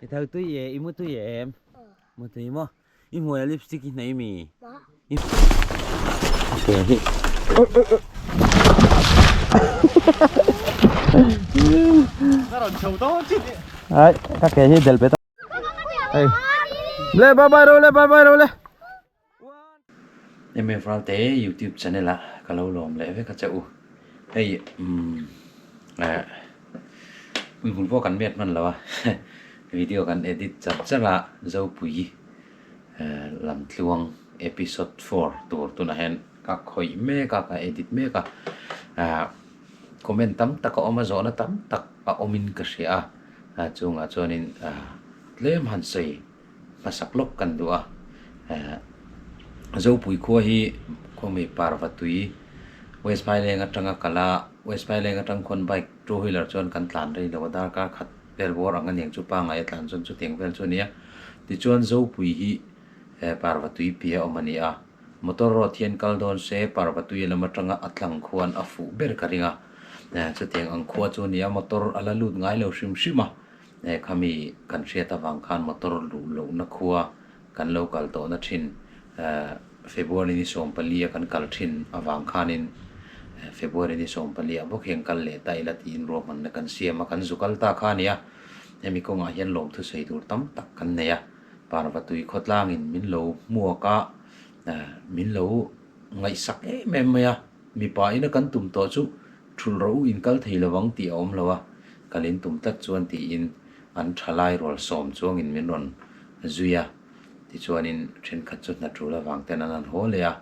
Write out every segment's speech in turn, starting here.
I tho tui e, i mu tui em? Mu tui maw? I hmuai a lipstick i hnaih mi? I hi. Ai, ka ke hi del pe ta. Hey. Le bye bye ro le bye bye ro le. MF Ralte YouTube channel ah ka lo lawm leh vek a che u. Hei umm eh hmun pawh kan miat hman lo a video kan edit char char a Zopui eh Lamtluang episode 4 tur tunah hian ka khawih mek a ka edit mek a ah comment tam tak a awm a zawhna tam tak a awmin ka hria a chungah chuanin ah tlem han sawi. hmasak lawk kan duh a, eh Zopui khua hi khawmi Parvatui West Phaileng atanga kal a, West Phaileng atang khawn bike two wheeler chuan kan tlan rei lo a, darkar khat vel bawr ang aniang chu pangngai a tlan chuan chutiang vel chu a ni a, tichuan Zopui hi eh Parvatui piah a awm a ni a, motor road hian kal dawn se Parvatui lam atanga a tlang khuan a fuh ber ka ring a, eh chutiang ang khua chu a ni a, motor a la lut ngai lo hrim hrim a. He khami kan hriat avang khan motor luh lohna khua kan lo kal tawhna thin February ni 14 a kan kal thin avang khanin February ni 14 ah bawk hian kal leh ta ila tiin ruahmanna kan siam a, kan zu kal ta kha a nia. Hemi kawngah hian lawmthu sawi tur tam tak kan nei a, Parvatui khawtlangin min lo hmuak a, min lo ngaihsak em em mai a, mipa ina kan tum tawh chu thulh rawh u in kal thei lovang tih a awm lo a, Kal in tum tlat chuan tiin an thalai rual sawm chuangin min rawn zui a, tichuanin thenkhat chu hna tul avang ten an han haw leh a,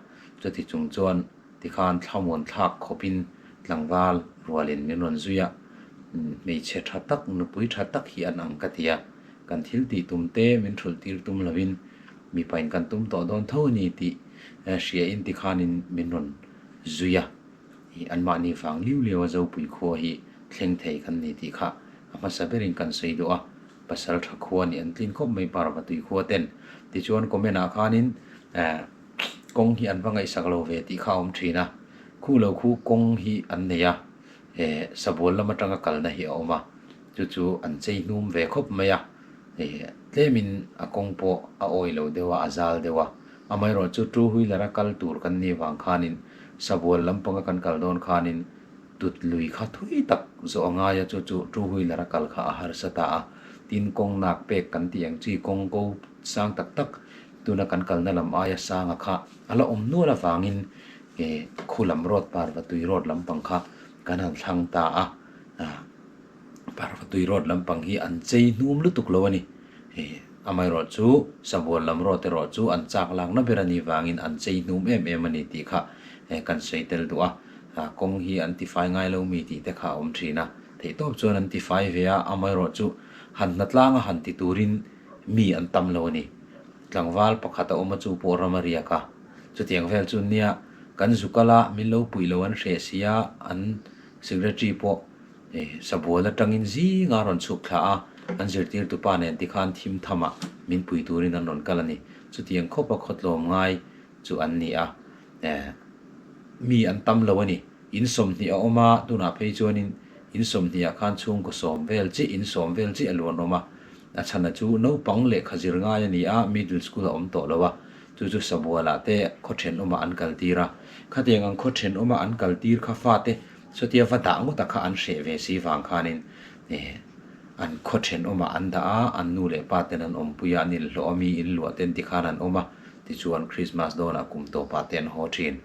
chuti chung chuan tikhan thlamuan thlak khawpin tlangval rualin min rawn zui a, hmeichhe tha tak, nupui tha tak hi an ang ka ti a, kan thil tih tum te min thulh tir tum lovin mipain kan tum tawh dawn tho a ni tih hriain tikhanin min rawn zui a. Hi anmahni vang liu liau a Zopui khua hi thleng thei kan ni tih kha a hmasa berin kan sawi duh a, pasal tha khua nih an tlin khawp mai Parvatui khua ten. Tichuan comment ah khanin eh kawng hi an va ngaihsak lo ve tih kha a awm thin a, khu lo khu kawng hi an nei a, eh sabual lam atanga kalna hi a awm a, chu chu an chei hnum ve khawp mai a, eh tlemin a kawng pawh a awi lo deuh a, a zal deuh a. Amaherawhchu two wheeler a kal tur kan nih vang khanin Sabual lampanga kan kal dawn khanin tut lui kha thui tak zawh a ngai a, chu chu two wheeler a kal kha a harsa ta a. Tin, kawng nak pek kan tih ang chi kawng ko sang tak tak tuna kan kalna lam aia sanga kha a la awm nual avangin khu lam road Parvatui road lampang kha kan han thlang ta a. Parvatui road lampang hi an chei hnum lutuk lo a ni. Amaherawh chu Sabual lam rawt erawh chu an chak lakna ber a nih vangin an chei hnum em em a ni tih kha kan sawi tel duh a. Kawng hi an tifai ngai lo mi tih te kha a awm thin a. Theihtawp chuan an tifai ve a, amaherawh chu han hnatlanga han ti turin mi an tam lo a ni. Tlangval pakhat a awm a chu pawh ram a riak a. Chutiang vel chu nia kan zu kal a, min lo puih lo an hreh si a, an secretary pawh Sabual atangin zinga a rawn chhuk thla a, an zirtirtu pa nen tikhan thim thamah min pui turin an rawn kal a ni. Chutiang khawpa khawtlawm ngai chu an ni a, mi an tam lo a ni. In 20 a awm a, tunah phei chuanin in 20 ah khan chhungkaw sawm vel chiah, in sawm vel chiah a luan awm a. A chhana chu naupang lehkha zir ngai a ni a, middle school a awm tawh lo a, chu chu Sabualah te khaw thenawmah an kaltir a. Khatiang ang khaw thenawma an kaltir kha fate Chutia va dah ngawt a kha an hreh ve si vang khanin an khaw thenawmah an dah a, an nu leh pa ten an awmpui a, an inhlawh a, mi inluah ten tikhan an awm a, tichuan Christmas dawnah kum tawpah te an haw thin.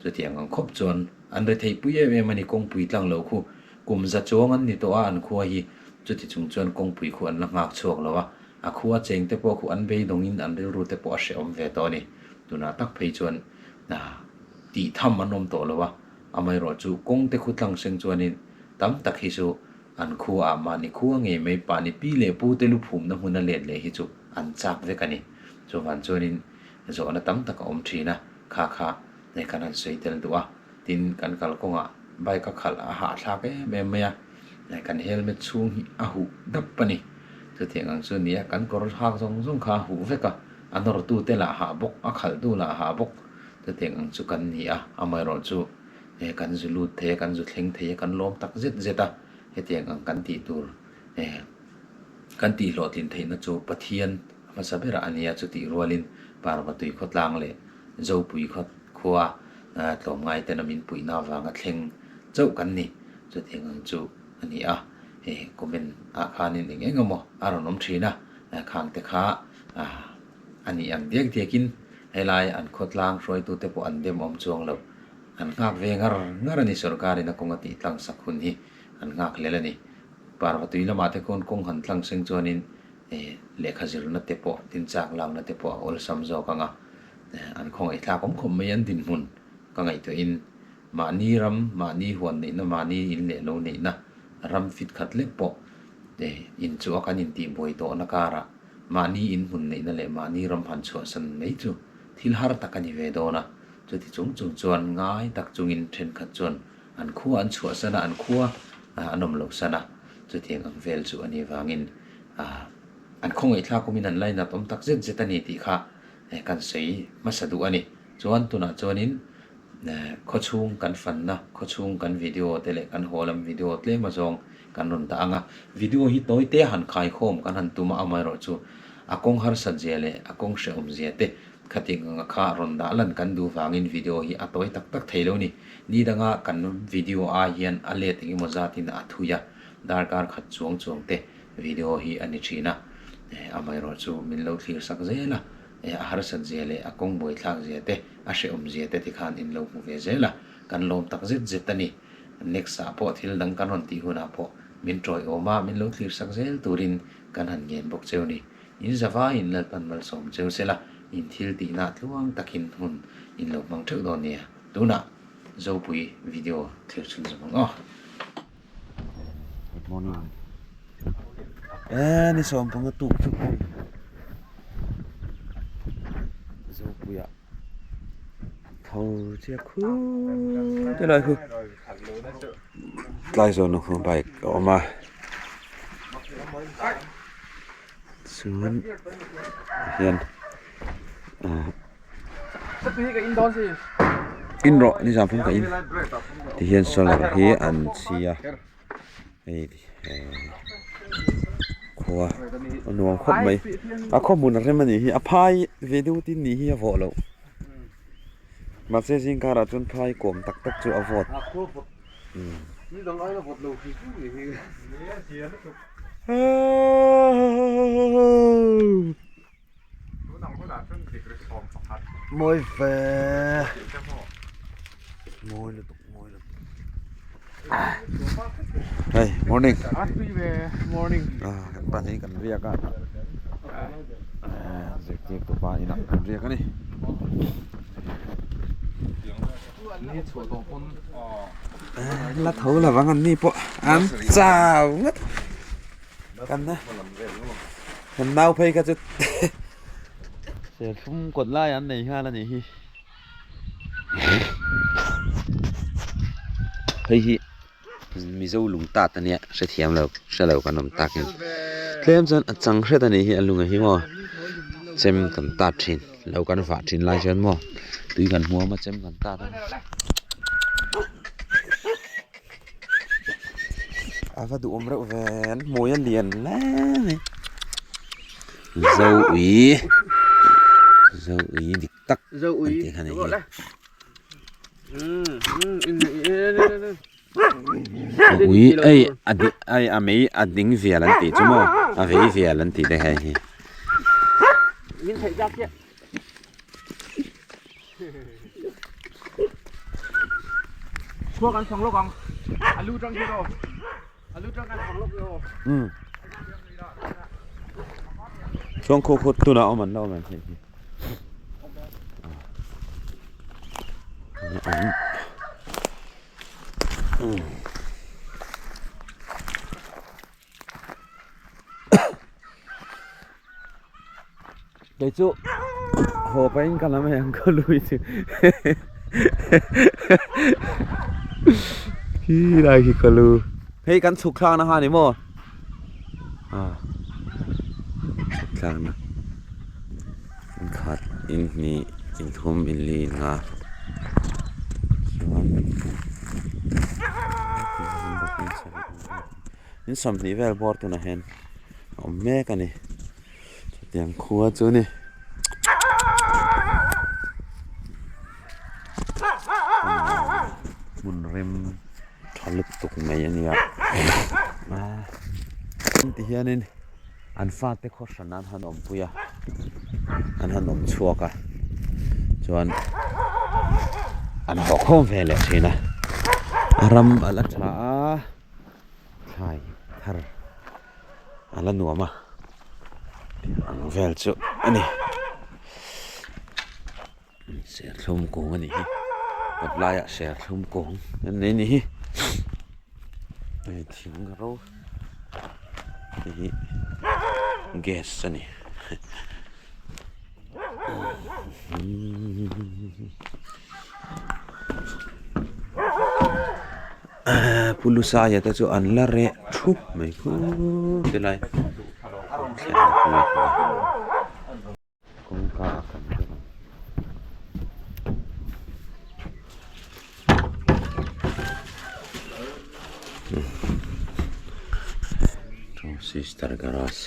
Chutiang ang khawp chuan an rethei pui em em a ni, kawngpui tlang lo khu kum za chuang an ni tawh a, an khua hi chuti chung chuan kawngpui khu an la nghak chhuak lo a, a khua cheng te pawh khu an beidawngin an rilru te pawh a hrehawm ve tawh a ni. Tunah tak phei chuan tih tham an awm tawh lo a. Amaherawh chu kawng te khu tlang seng chuanin tam tak hi chu an khua ah mahni khua ngei mai pahni pi leh pu te lu phumna hmun a let leh hi chu an chak vek a ni. Chuvan chuanin zawhna tam tak a awm thin a, kha kha hei kan han sawi tel duh a, tin kan kalkawngah bike a khalh a hahthlak em em mai a, kan helmet chhung hi a huh dap a ni. Chutiang ang chu ni a, kan kawr hak zawng zawng kha a huh vek a, a nawrtu te lah hah bawk, a khalhtu lah hah bawk. Chutiang ang chu kan ni a, amaherawh chu he kan zu lut thei a, kan zu thleng thei a, kan lawm tak zet zet a, hetiang ang kan tih tur he Kan tihhlawhtlin theihna chu Pathian a hmasa berah a nia, chutih rualin Parvatui khawtlang leh Zopui khua tlawmngai tena min puihna avanga thleng chauh kan ni. Chutiang ang chu a ni a, hei comment ah khanin eng eng emaw a rawn awm thin a, khang te kha a nih ang diak diakin helai an khawtlang hruaitute pawh an dem awm chuang lo. An nghak ve ngar ngar a ni, sorkarin a kawng a tih tlang sak hun hi an nghak hlel a ni. Parvatui lamah te khawn kawng han tlang seng chuanin lehkha zirna te pawh tin chak lakna te pawh a awlsam zawk ang a, an khawngaih thlak awm khawp mai an dinhmun ka ngaihtuahin mahni ram, mahni huan neihna, mahni in leh lo neihna ram fit khat lek pawh in chu a kan intihbuai tawhna karah mahni in hmun neihna leh mahni ram han chhuahsan mai chu thil har tak a ni ve dawn a, chuti chung chung chuan ngai tak chungin thenkhat chuan An khua an chhuahsan a, an khua an awm loh san a, chutiang ang vel chu a nih vangin an khawngaihthlak awmin an lainat awm tak zet zet a ni tih kha kan sawi hmasa duh a ni. Chuan tunah chuanin khawchhung kan fanna, khawchhung kan video te leh kan haw lam video tlem azawng kan rawn dah ang a, video hi tawi te han khaikhawm kan han tum a, amaherawhchu a kawng harsat zia leh a kawng hrehawm zia te Khating anga kha rawn dah lan kan duh vangin video hi a tawi tak tak thei lo ni. Ni danga kan video ai hian a let eng emaw zatin a thui a, darkar khat chuang chuang te video hi a ni thin a. Amaherawh chu min lo thlir sak zel a, a harsat zia leh a kawng buaithlak zia te, a hrehawm zia te tikhan in lo hmu ve zel a, kan lawm tak zet zet a ni. Next ah pawh thil dang kan rawn tih hunah pawh min tawiawm a, min lo thlir sak zel turin kan han ngen bawk cheu ni. In zavaiin Lalpan malsawm cheu sela, in thil tihna tluang takin hun in lo hmang theuh dawn nia. Tunah Zopui video thlir chhun zawm ang aw. Good morning. Eh, ni sawm panga tuk chu hei. Zopuia tho chiah khu te lai khu. Tlai zawn khu bike a awm a. Chuan hian ah in rawh ni zan pawn ka in ti hian solar hi an chhi a hei khua a nuam khawp mai a khaw hmun a rem a nih hi a phai ve deuh tin nih hi a vawh loh mahse zing karah chuan phai kawm tak tak chu a vawt. Mawi ve mawi lutuk mawi lutuk hey morning ah kan pahnih kan riak a zirtirtu pa inah kan riak a ni. La tho lo vang an ni pawh an chau ngawt kan kan nau phei kha chu serthlum kawt lai an nei nghal a nih hi hei hi mizo lung tat a nia hrethiam lo hre lo kan awm takin tlem chuan a chang hret a nih hi a lung ah hi maw chem kan tat thin lo kan vah thin lai chuan maw tui kan hmuam a chem kan tat a a va duhawm reuh ve an hmui a lian hle mai zo ui zo ui dik tak an tih kha a ni hi. Ui ei a di ei a mei a ding vial an tih chu maw a vei vial an tih te hei hi. Chuan khaw khaw tunah awm an la awm em hei hi. Kei chu haw pahin ka lam hei ang ka lui chu khi lai khi ka lu hei kan chhuk thlakna kha a ni maw ah chhuk thlakna. Inkhat inhnih inthum inli inga chuan in sawmhnih vel bawr tunah hian. awm mek a ni chutiang khua chu a ni. Hmun rem tha lutuk mai a nia ti hianin an fate khaw hran an han awmpui a an han awm chhuak a chuan an haw khawm ve leh thin a a ram a la tha a thlai thar a la nuam a ang vel chu a ni. Serthlum kung a nih hi kawt laiah serthlum kung an nei a nih hi hei thing ro hei hi gas a ni. Pu Lusaia te chu an la reh thup mai khur tilai. Kawngka a kan deuh ang. Sister garage.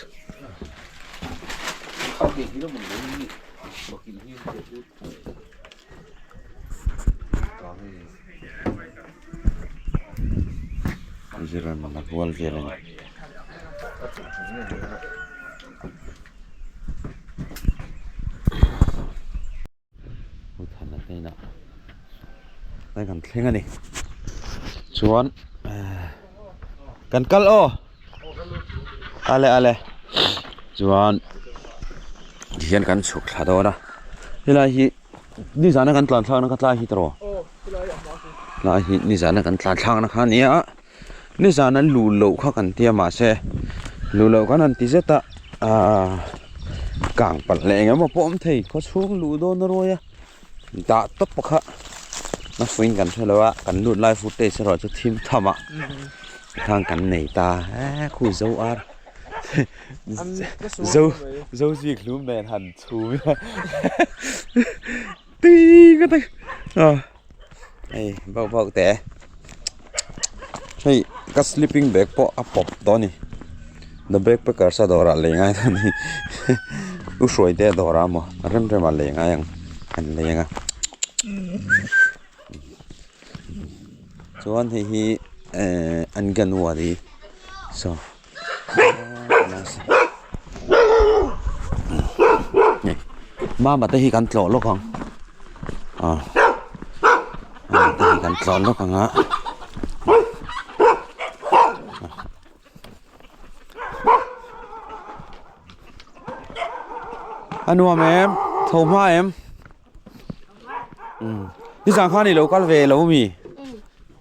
Ziran a kual vel a ni. Thana te inah lai kan thleng a ni chuan kan kal aw ale ale chuan tihian kan chhuk thla dawn a helai hi nizana kan tlan thlakna kha tlai hi tawh tlai hi nizana kan tlan thlakna kha a ni a. Nizan an luh loh kha kan tia mahse luh loh khan an ti zet a ahh kang palh leh eng emaw pawh awm thei khaw chhung luh dawn a ruai a dah tawp kha a fuiin kan hre lo a kan lut lai footage erawh chu thim tham ah khang kan nei ta eee khu zo ar zo zo zik hlum nen han chhum ila tui ngawt ang aw. Hei bauh bauh teh hei ka sleeping bag pawh a pawp tawh a ni the backpackers a dawrah lei ngai dawn a ni u hruai te a dawrah maw a rem rem ah lei ngai ang an lei ang a chuan hei hi ehh anganwadi saw Mama te hi kan tlawh lawk ang ah mama te hi kan tlawh lawk ang a a nuam em tho hma em nizan khan i lo kal ve lo mi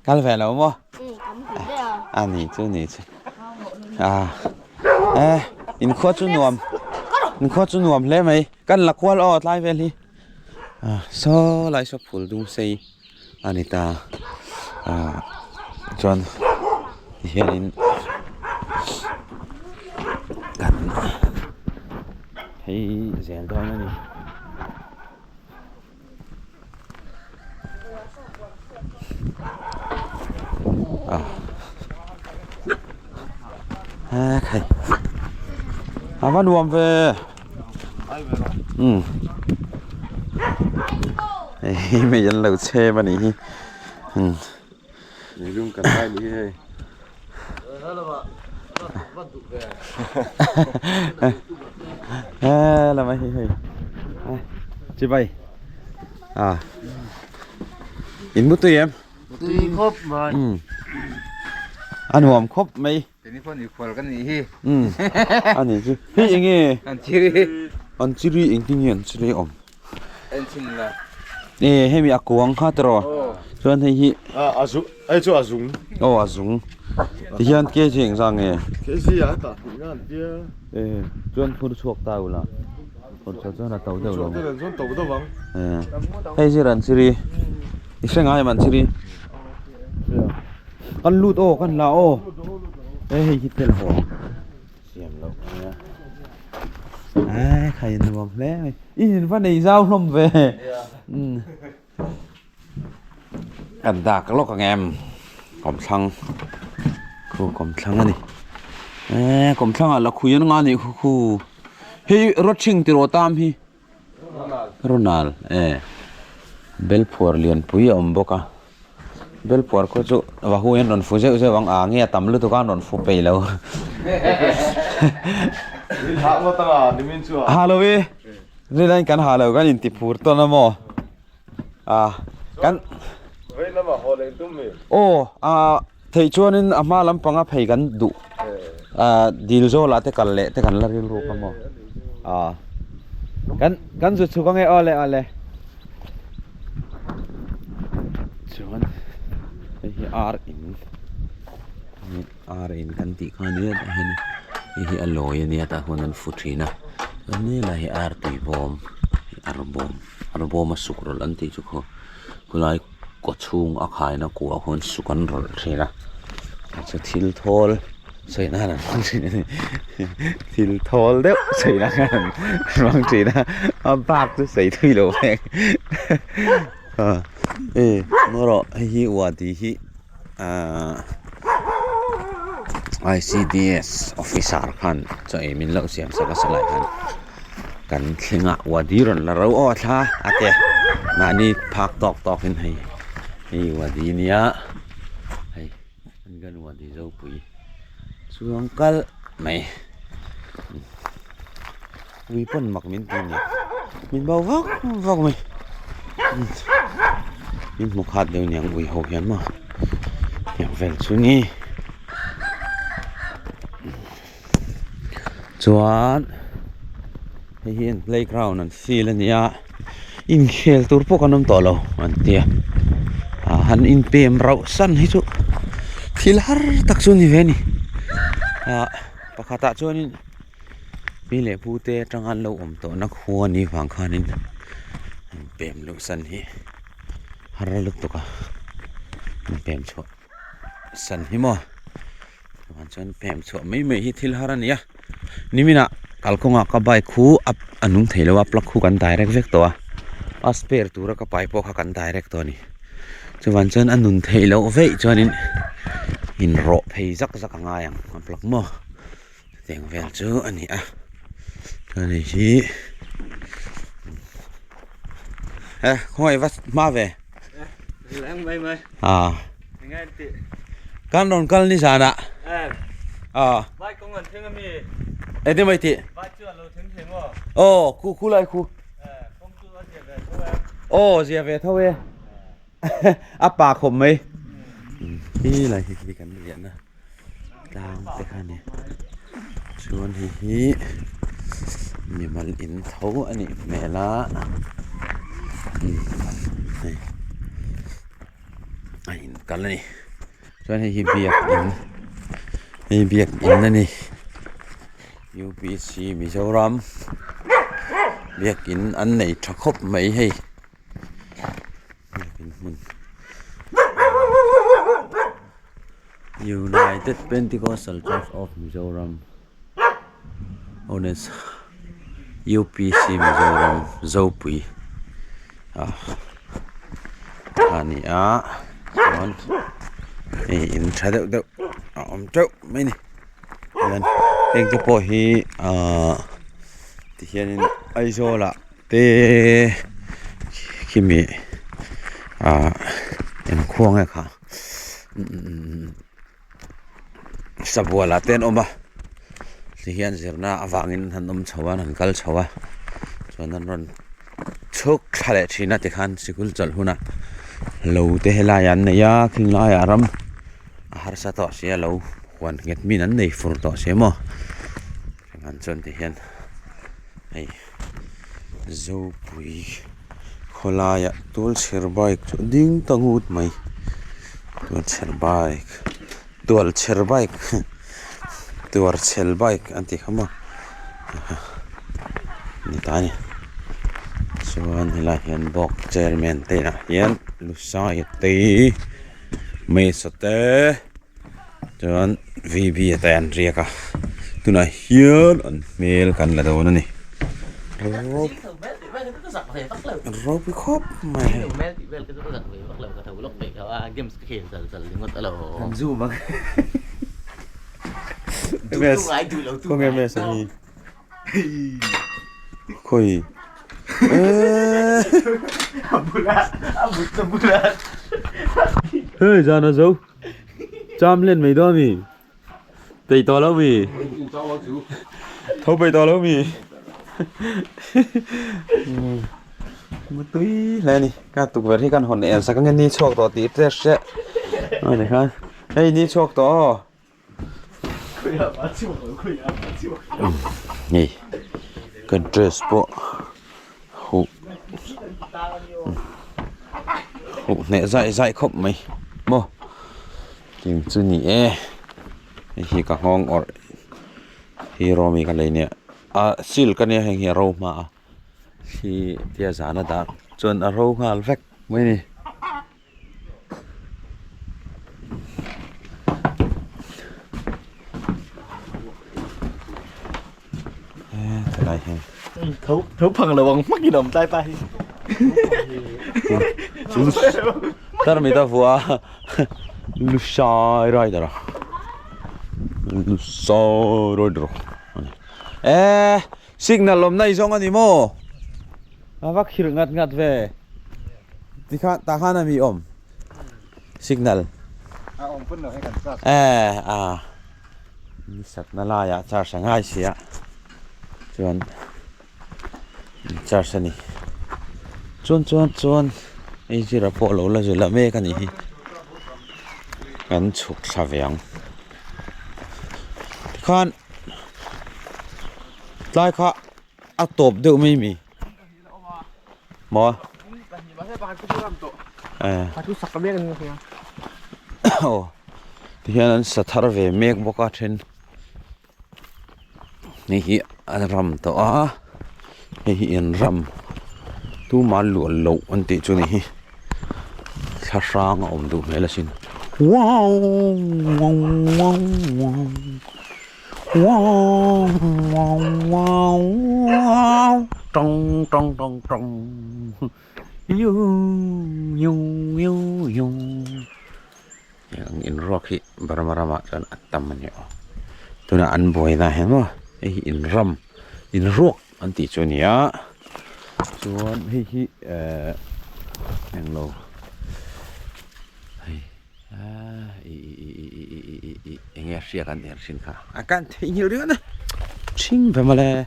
kal ve lo maw a ni chu ni chu a e in khua chu nuam in khua chu nuam hle mai kan la kual aw tlai vel hi a saw lai saw phul dung sei a ni ta a chuan tihianin kan phei zel dawn a ni. Khai a va nuam ve um hei mei an lo chhem a nih hi um lamah hi hei chibai à in mu tui em tui khawp mai um a nuam khawp mai Keni pawh ni khual kan nih hi um a nih chu hei enge an chiri an chiri engtin nge an chiri awm en chhin la e hemi a kuang kha tiraw chuan hei hi a zu hei chu a zung aw a zung tihian kg engzah nge kg a tah hnih na an tia e chuan phur chhuak ta ula phur chhuak chuan a to deuh lo chuan to deuh ang e hei zir an chiri i hre ngai em an chiri kan lut aw kan la aw e hei hi tel haw siam loh ania e khai nuam hle mai in in va nei zau hlawm ve um kan dak lawk ang em kawmthlang khu kawmthlang a ni. Eee kawmthlangah lakhui an nga nih khu khu hei rawthing tiraw tam hi Ronald e belphuar lianpui a awm bawk a belphuar khaw chu vahu hian rawn fu zeuh zeuh ang a nge a tam lutuk a an rawn fu peih lo ha lo e rilaiin kan ha lo kan intiphur tawn a maw a kan aw a theih chuanin a hma lampanga phei kan duh ah dil zawlah te kal leh te kan la rilru kha maw ah kan kan zu chhuk ange awle awle chuan hei hi ar in ar in kan tih kha ania tah hian hei hi a lawi ania tah huan an fu thin a chuan helai hi ar tui bawm ar bawm ar bawm a suk rawlh an tih chu khaw khawlai kaw chhung a khaina kuah huan suk an rawlh thin a chu thil thawl sawi nan an hmang thin a ni thil thawl deuh sawi nan an hmang thin a a bak chu sawi thui lo vek e maw rawh hei hi uadi hi ahh I_C_D_S officer khan chaw ei min loh siam sak a salai khan kan thleng a wadi rawn la ro aw a thla a te mahni phak tawk tawk in hei hei wadi nia hei an kan wadi zopui chuang kalh mai ui pawn mak min ti nia min bo vak vak mai min hmu khat deuh niang ui ho hian maw tiang vel chu ni chuan hei hi an playground an field a ni a inkhel tur pawh kan awm tawh lo an tia ah han inpem rauh san hi chu thil har tak chu a ni ve a ni ah pakhatah chuanin pi leh pu te atanga an lo awm tawhna khua a nih vang khanin inpem luh san hi har lutuk a inpem chhuah san hi maw. Chuan chuan pem chhuah mai mai hi thil har a ni a niminah kalkawngah ka bike khu a a nung thei lo a plug khu kan direct vek tawh a a spare tura ka pai pawh kha kan direct tawh a ni chuvang chuan a nun theih loh veih chuanin inrawh phei zak zak a ngai ang a plug maw chutiang vel chu a ni a chuan hei hi e khawngaih va hma ve ah. Kan rawn kal ni zanah. Ah. Eng mai tih? Aw khu khu lai khu. Aw zia ve tho e. A pa khawp mai. Hi lai hi khi kan riahna tlang te kha a ni. Chuan hei hi mimal in tho a nih hmel a. Hei. a in kal a ni chuan hei hi biakin hei biakin a ni U_P_C Mizoram biakin an nei tha khawp mai hei biakin hmun United Pentecostal Church of Mizoram Honest U_P_C Mizoram Zopui ah a ni a chuan hei in tha deuh deuh a awm teuh mai a ni hian heng te pawh hi ahh tihianin Aizawl ah te khimi ah engkhua nge kha Sabual ah te an awm a ti hian zirna avangin an awm chho a an kal chho a chuan an rawn chhuk thla leh thin a tikhan sikul chawlh hunah lo te helaiah an nei a khing laiah ram a harsa tawh sia lo huan nghet min an nei fur tawh sia maw engah chuan tihian hei zopui khawlaiah tualchher bike chu a ding ta ngut mai tualchher bike tualchher bike tuarchhel bike an tih kha maw ni ta a ni chuan helaiah hian bawk chairman te inah hian lusai te mesa te chuan v b te an riak a tunah hian an hmel kan la dawn a ni ropui khawp mai hei. Mes khawnge mes a hi khawi eeee hei zan a zo cham hlen mai dawn a mi peih tawh lo mi tho peih tawh lo mi mutui hle a ni ka tukverh hi kan hawn en sak ang e ni chhuak tawh tih te hre a ni khan hei ni chhuak tawh aw. Hei ka dress pawh huh huh hneh zai zai khawp mai maw tiang chu ni e hei hi ka nghawng awrh hi rawmi ka lei nia a silk ania heng hi a ro hma a khi tia zan a dah chuan a ro nghal vek mai a ni. Helai hi Tho tho phang lo ang hmak in awm tlai pa hi. Tarmit a vuah a Lushai rider a Lushai rider e signal awmna i zawng a ni maw a va khirh ngat ngat ve. Tikhan tah khan a mi awm signal a awm pawn lo hei kan charge eh a ni satna laiah charge a ngai sia chuan charge a ni chuan chuan chuan hei zira pawh lo la zilh mek a nih hi kan chhuk thla ve ang tikhan tlai kha a tawp deuh mai mi. Maw? Eh. Aw. Tihian an sa thar ve mek bawk a then. Hei hi an ram tawh a. Hei hi an ram tuma luah loh an tih chu ni hi. Thla hrang a awm duh hmel asin. Wow wow wow wow. Wow wow wow wow tong tong tong tong yu yu yu yu heng in ruak hi Burma ramah chuan a tam a ni aw tunah an buai na hian maw hei hi in ram in ruak an tih chu a ni a chuan hei hi ehh englo hei. Enge a hriat an er thin kha a kan theihnghilh ringawt a ṭhing ve mawle.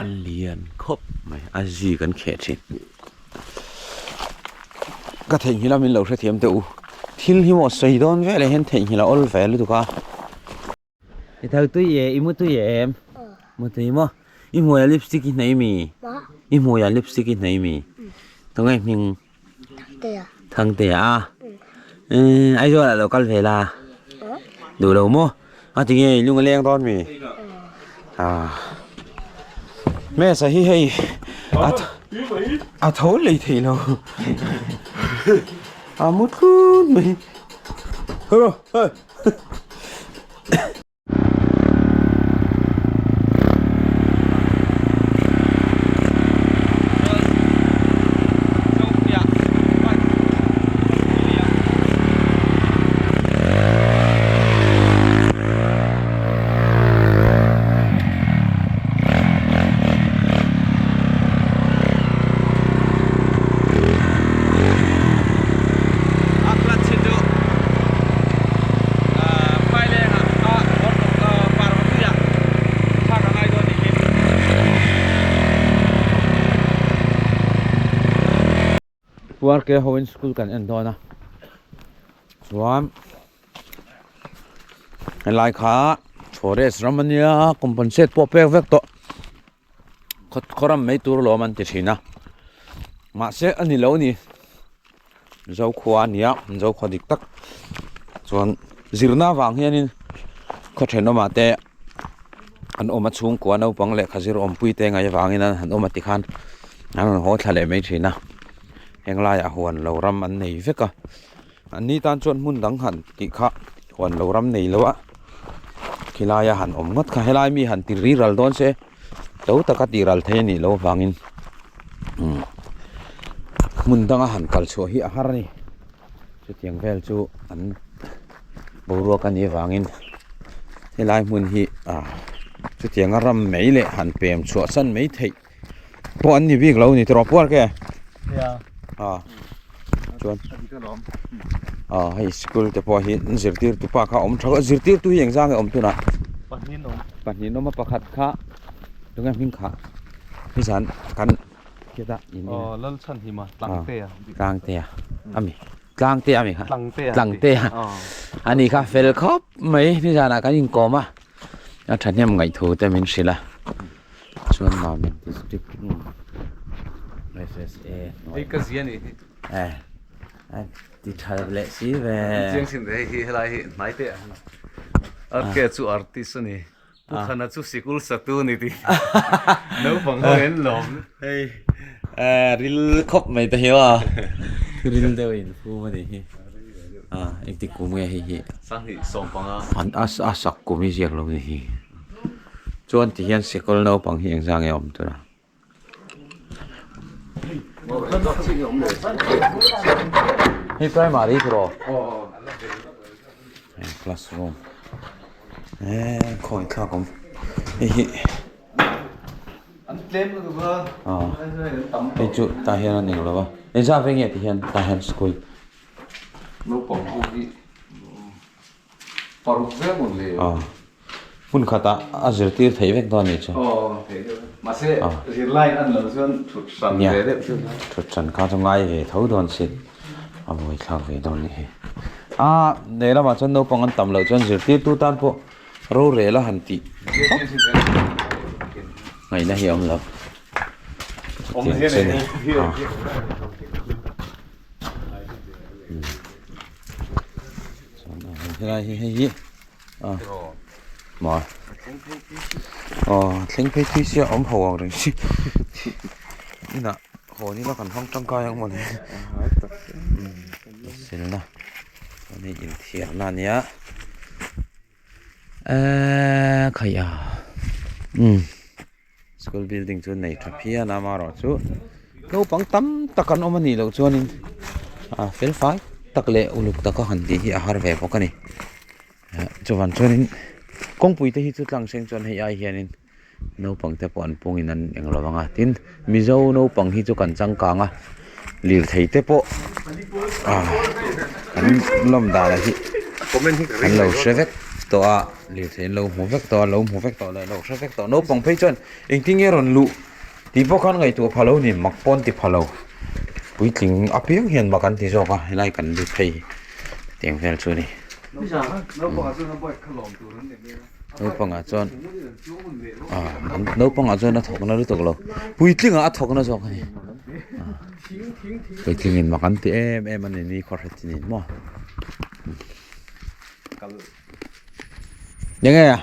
A lian khawp mai a zi kan kheh thin ka theihnghilh a min lo hrethiam teh u thil hi maw sawi dawn veleh hian theihnghilh a awl ve lutuk a. I tho tui e, i mu tui em? Mu tui maw? I hmuiah lipstick i hnei mi? I hmuiah lipstick i hnei mi? Tunge hming? Thangtea. Thangtea a? Eee, Aizawl ah lo kal ve la? Duh lo maw? A tinge i lung a leng dawn mi? Ah. Mesa hi hei a tho lei thei lo. A mu tlut mai. Hero, hey. Puarke hoin school kan en dawn a chuan helai kha forest ram ania compensate pawh pek vek tawh khaw ram mai tur lawm an ti thin a mahse a ni lo a ni Zokhua a ni a Zokhua dik tak chuan zirna avang hianin khaw thenawmah te an awm a chhungkua naupang lehkha zir awmpui te ngaih avangin an han awm a tikhan an rawn haw thla leh mai thin a heng laiah huan lo ram an nei vek a an ni tan chuan hmun dang han tih kha huan lo ram nei lo a khilaia han awm ngawt kha helai mi han ti riral dawn se to taka tih ral thei a nih loh avangin umm hmun danga han kal chhuah hi a har a ni. Chutiang vel chu an boruak a nih avangin helai hmun hi ah chutianga ram mai leh han pem chhuah san mai theih pawh an ni bik lo a ni tawh puar ke ah chuan ah hei school te pawh hi an zirtirtu pa kha a awm tha zirtirtu hi engzang nge a awm tunah pahnih an awm a pakhat kha tunge hming kha nizan kan Kheta in Aw Lalchhanhima Tlangtea Tlangtea ami Tlangtea ami kha Tlangtea Tlangtea ani kha fel khawp mai nizanah kan inkawm a a thahnem ngaihthu te min hrilh a chuan Mamit district SSA hei ka zia ni hi eh ti tha leh si ve chiang sin ve hei hi helai hi hnai te a chu artist ani Pu Thana chu sikul satu ni tih naupang ho in lawm. Hei ril khawp mai te hi aw ril deuh in phum a nih hi engti kum nge hei hi Sanghnih sawmpanga an a sak kum hi ziak lo ni hi chuan ti hian sikul naupang hi engzah nge awm tur a. Hei primary chu rawh hei classroom eee khawi thlak awm hei hi aw hei chu tah hian a ni lo a engzah veng nge tihian tah hian school Paruk vel mawn le. Aw. Hmun khatah a zirtir theih vek dawn anih chu. Aw theih deuh e. Mahse zirlai an lo chuan thut hran ve deuh chu. Thut hran kha chu ngai ve tho dawn si. A buai thlak ve dawn anih hi. A lehlamah chuan naupang an tam loh chuan zirtirtu tan pawh rorel a han tih vak ngaihna hi a awm lo. Chutiang chu a ni. Helai hi hei hi a maw aw thleng phei thui sia awm ho ang reng si inah hawn ila kan hmang tangkai ang mawle silna hei inthiarna a nia eee khaih a umm school building chu nei tha phian a amaherawhchu naupang tam tak an awm a nih loh chuanin ah fel fai tak leh uluk taka han tih hi a har ve bawk a ni chuvan chuanin kawngpui te hi chu tlang seng chuan hei ai hianin naupang te pawh an pungin an eng lo vang a tin mizo naupang hi chu kan changkang a lirthei te pawh ah an lawm dan hi an lo hre vek tawh a lirthei an lo hmu vek tawh a lo hmu vek tawh leh lo hre vek tawh naupang phei chuan engtin nge rawn luh tih pawh khan ngaihtuah pha lo a ni mak pawh an ti pha lo puitling apiang hian mak an ti zawk a helai kan lut phei hi tiang vel chu a ni. Naupangah chuan ah naupangah chuan a thawk na lutuk lo puitlingah a thawk na zawk a ni puitlingin mak an ti em em a ni ni khaw hre chi ni maw enge a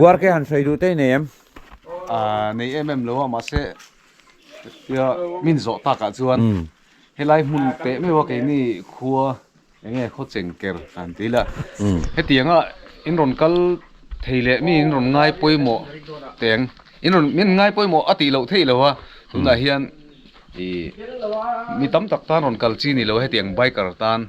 kuar ke han sawi duh te i nei em ah nei em em lo a mahse tia min zawh takah chuan helai hmun teh meuh a keini khua. Enge khaw cheng ker han ti ila hetianga in rawn kal thei leh mi in rawn ngai pawimawh teng in rawn min ngai pawimawh a tih loh theih lo a tunah hian ih mi tam tak tan rawn kal chi ni lo hetiang biker tan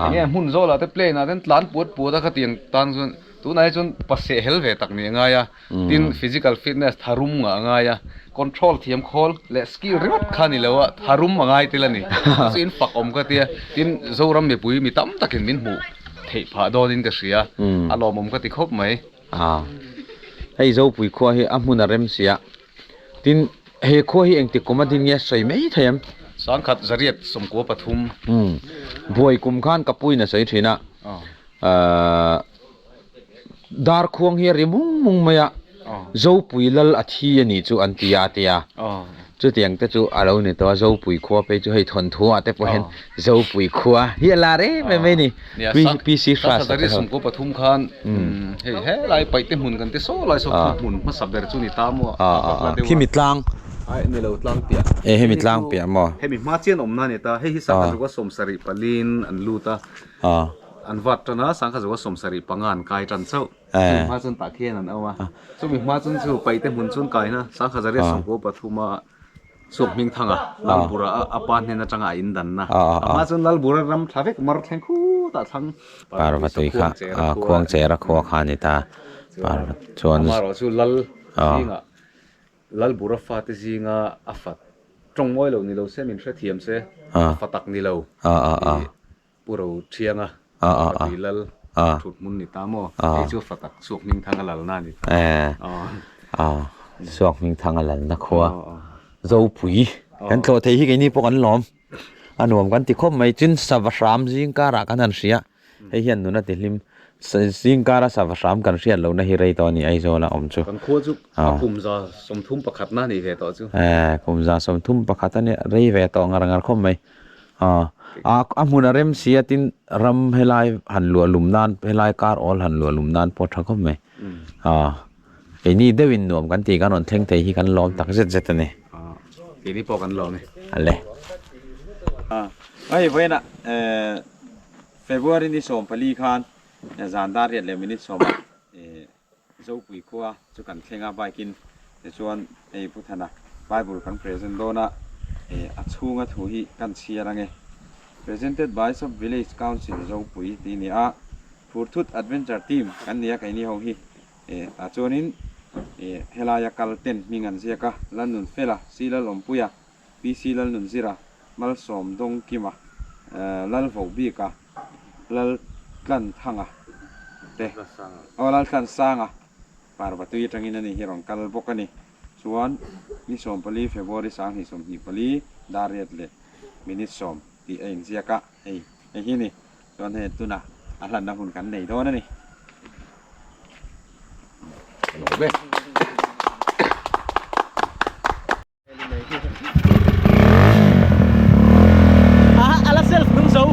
enge hmun zawlah te plane ah ten tlan puat puat a khatiang tan chuan tunah hi chuan paseh hel ve tak nih a ngai a. Tin, physical fitness tharum ngah a ngai a, control thiam khawl leh skill ringawt kha ni lo a, tharum a ngai tel a ni. Chu chu in fak awm ka tia, tin Zoram mipui mi tam takin min hmuh theih phah dawnin ka hria, a lawmawm ka ti khawp mai. A, hei Zopui khua hi a hmun a rem sia, tin he khua hi engtik kum a din nge sawi mai thei em? Sangkhat zariat 13. Umm, buai kum khan ka puiin a sawi thin a, ahh. Dar khuang hi a ri mung mung mai a, Zopui lal a thi a nih chu an ti a a ti a. Chutiang te chu a lo ni tawh a, Zopui khua phei chu hei thawnthu ah te pawh hian Zopui khua hi a lar em em mai a ni. PC Hras a te ho. Sangkua pathum khan hei helai paihte hmun kan ti saw lai saw khu hmun hmasa ber chu ni ta maw a Khimi tlang. Ai ni lo tlang piah. E hemi tlang piah maw. Hemi hma chian awmna a ni ta, hei hi sangha zuka 75 in an lut a. An vat tan a, sangkha zuka 75 an kai tan chauh. Chumi hma chuan tah khian an awm a. Chumi hma chuan chu paihte hmun chuan kaina sangkha zariat 13 a Suak hming thanga Lalbura a pa hnen atanga a in danna. A hma chuan Lalbura ram thla vek mar thleng khutah thlang Parvatui kha Khuangchera khua kha a ni ta. Parvat chuan Amaherawh chu Lal zingah Lalbura fate zinga a fat tawng mawi lo ni lo se min hrethiam se a fa tak ni lo i Pu Rothianga Parvatui Lal thut hmun ni ta maw? Hei chu fa tak Suak Hmingthanga lalna a ni ta. Suak Hmingthanga lalna khua Zopui kan tlawh thei hi keini pawh kan lawm. A nuam kan ti khawp mai. Tin sava hram zing karah kan han hria. Hei hian nuna ti hlim zing kara sava hram kan hriat lohna hi rei tawh a ni Aizawl a awm chu. Kan khua chu a kum za sawmthum pakhatna a nih ve tawh chu. Kum za sawmthum pakhat a nia rei ve tawh ngar ngar khawp mai. A hmun a rem si a tin ram helai han luah lum nan helai kar awl han luah lum nan pawh a tha khawp mai. Keini deuhin nuam kan tih kan rawn thleng thei hi kan lawm tak zet zet a ni. Keini pawh kan lawm e. Ale. Hei vawiinah February ni 14 khan zan dar riat leh minute sawmah Zopui khua chu kan thleng a bike in tichuan hei Pu Thana Bible kan present dawn a a chhunga thu hi kan chhiar ange Presented by Sub Village Council Zopui tih a ni a Phurthut Adventure Team kan ni a keini ho hi tah chuanin helaia kal ten hming an ziak a Lalnunfela, Si Lalawmpuia, PC Lalnunzira, Malsawm Dawngkima, Lalvohbika, Laltlanthanga te aw Laltlansanga Parvatui atangin ani hi rawn kal bawk a ni. Chuan ni 14 February 2024 dar riat leh minute 10 tih a inziak a, hei hei hi a ni. Chuan hei tunah a hlanna hun kan nei dawn a ni. Ala self nung zo.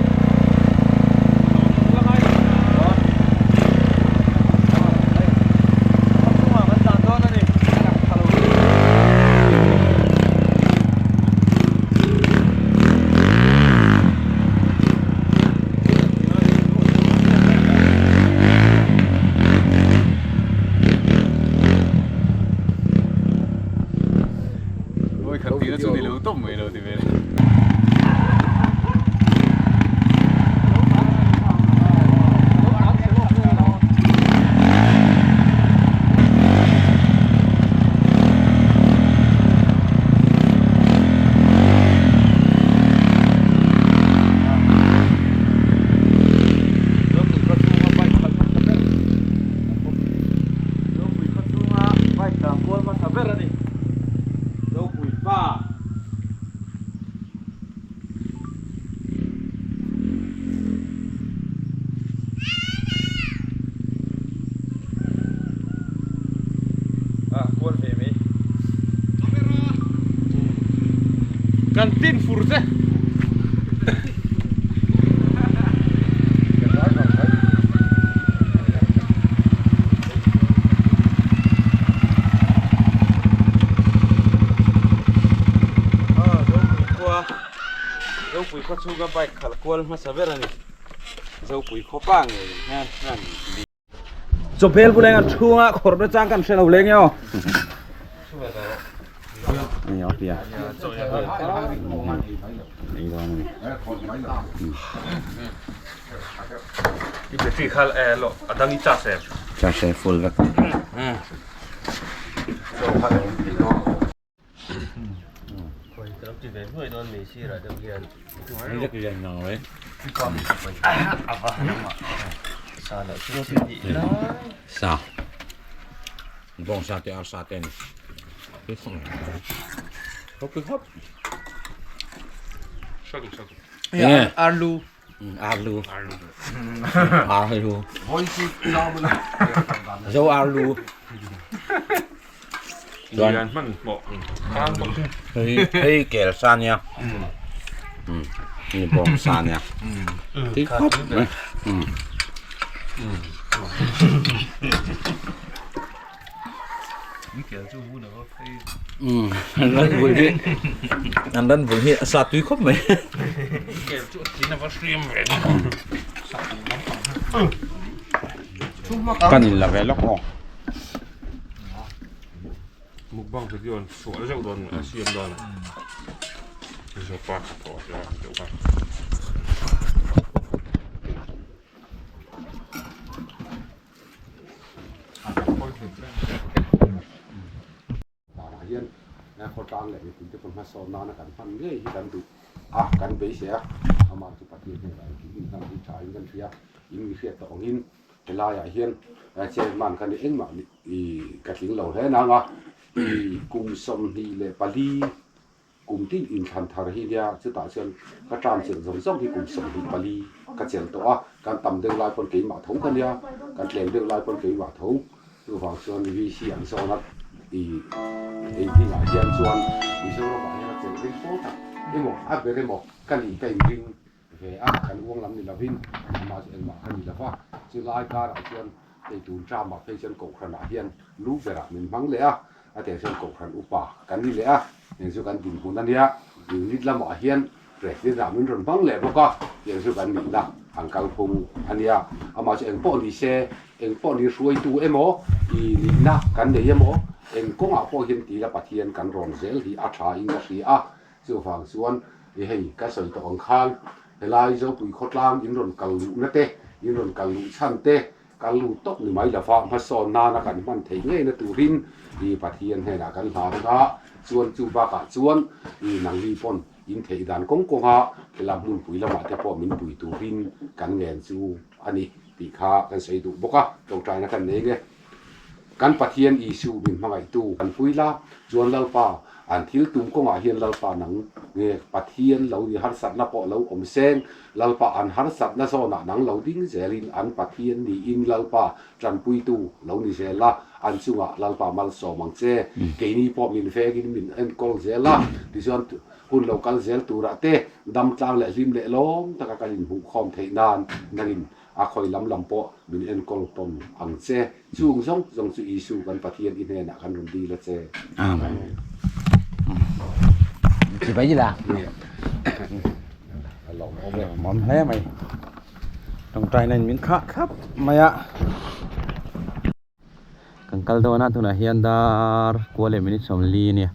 Oi khat tihna chu ni lo tawp mai lo ti ve le. Zopui khaw chhunga bike tlan kual hmasa ber a ni. Zopui pa. Ah, kual ve mai. Kan tin fur che. Zopui khaw chhunga bike khalh kual hmasa ber a ni. Zopui khaw pa ngei hian hian Chawhmel bula hian chhunga khawrh na chang kan hre lo leng e aw. Charge full vek. Sa bawng sa te ar sa te ani Arlu Arlu Arlu Zo Arlu Lian hman pawh kang bawk hei hei kel sa nia ni bawng sa nia tui khawp mai an ran vul hi an ran vul hi a sa tui khawp mai kan in la ve lawk aw. Mukbang video an sual zeuh dawn a siam dawn a Zopa kha thawh a ang deuh kha. Danah hian khawtlang leh mipuite pawn hmasawn nana kan hman ngei hi kan duh a, kan beisei a, amah chu Pathian hnenah engkim inhlan hi tha in kan hria, in mi hriat tawh angin helaiah hian chairman kha ni engmah i ka tling lo hle nang a, i kum 24 kum tin inthlan thar hi nia chutah chuan ka term chelh zawng zawng hi kum 24 ka chelh tawh a, kan tam deuh lai pawn keimah tho ka nia, kan tlem deuh lai pawn keimah tho. Chuvang chuan VC an zawn a i ei hmingah hian chuan Mizoramah hian a chelh ring fo tak emaw a ber emaw ka nih ka inring ve a, kan uang lam ni lovin amah chu engmah ka ni lova, chu lai karah chuan hei tun term ah phei chuan Kohhranah hian lu berah min hmang leh a, a tiang chuan Kohhran upa kan ni leh a, heng chu kan dinhmun a nia, unit lamah hian President ah min rawn hmang leh bawk a, tiang chu kan nihna an kalphung a nia. Amah chu engpawh ni se, engpawh ni hruaitu emaw, i nihna kan nei emaw, eng kawngah pawh hian tila Pathian kan rawn zel hi a tha in ka hria a. Chuvang chuan i hei ka sawi tawh ang khan helai Zopui khawtlang in rawn kal luhna te, in rawn kal luh chhan te, Kal lut tawp ni mai lova hmasawn nana kan hman theih ngeina turin i Pathian hnenah kan hlan a, chuan chu bakah chuan i nangni pawn in theih dan kawng kawnga khela hmunpui lamah te pawh min pui turin kan ngen chu a ni tih kha kan sawi duh bawk a, tawngtaina kan nei nge. Kan Pathian Isu min hmangaihtu kan pui la, chuan Lalpa an thil tum kawngah hian Lalpa nang nge Pathian lo ni harsatna pawh lo awm seng Lalpa an harsatna zawnah nang lo ding zelin an Pathian niin Lalpa tanpuitu lo ni zel la, an chungah Lalpa malsawm ang che. Keini pawh min vengin min enkawl zel a, tichuan hun lo kal zel turah te damtlang leh hlim leh lawm taka kan inhmuhkhawm theih nan nangin a khawi lam lam pawh min enkawl tawn ang che. Chung zawng zawng chu Isu kan Pathian i hnenah kan rawn dil a che. Amen. Chibai la. Lawmawm hle mai. Tawngtaina in min khah thlap mai a. Kan kal dawn a tunah hian dar kua leh minute 40 ania.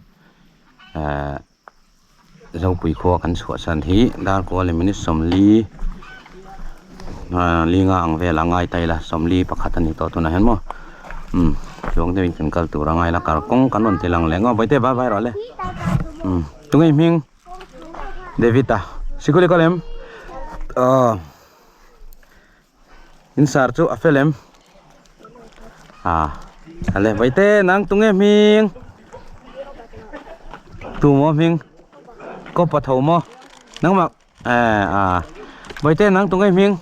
Ehh Zopui khua kan chhuahsan hi dar kua leh minute 40 linga ang vel a ngai ta ila 41 a ni tawh tunah hian maw umm chuang deuhin kan kal tur a ngai la kalkawng kan rawn ti lang leh ngawt vaite bye bye rawh le umm tunge hming David a sikul i kal em aw in sar chu a fel em ah ale vaite nang tunge hming tu maw hming kaw patho maw nangmah eh ah vaite nang tunge hming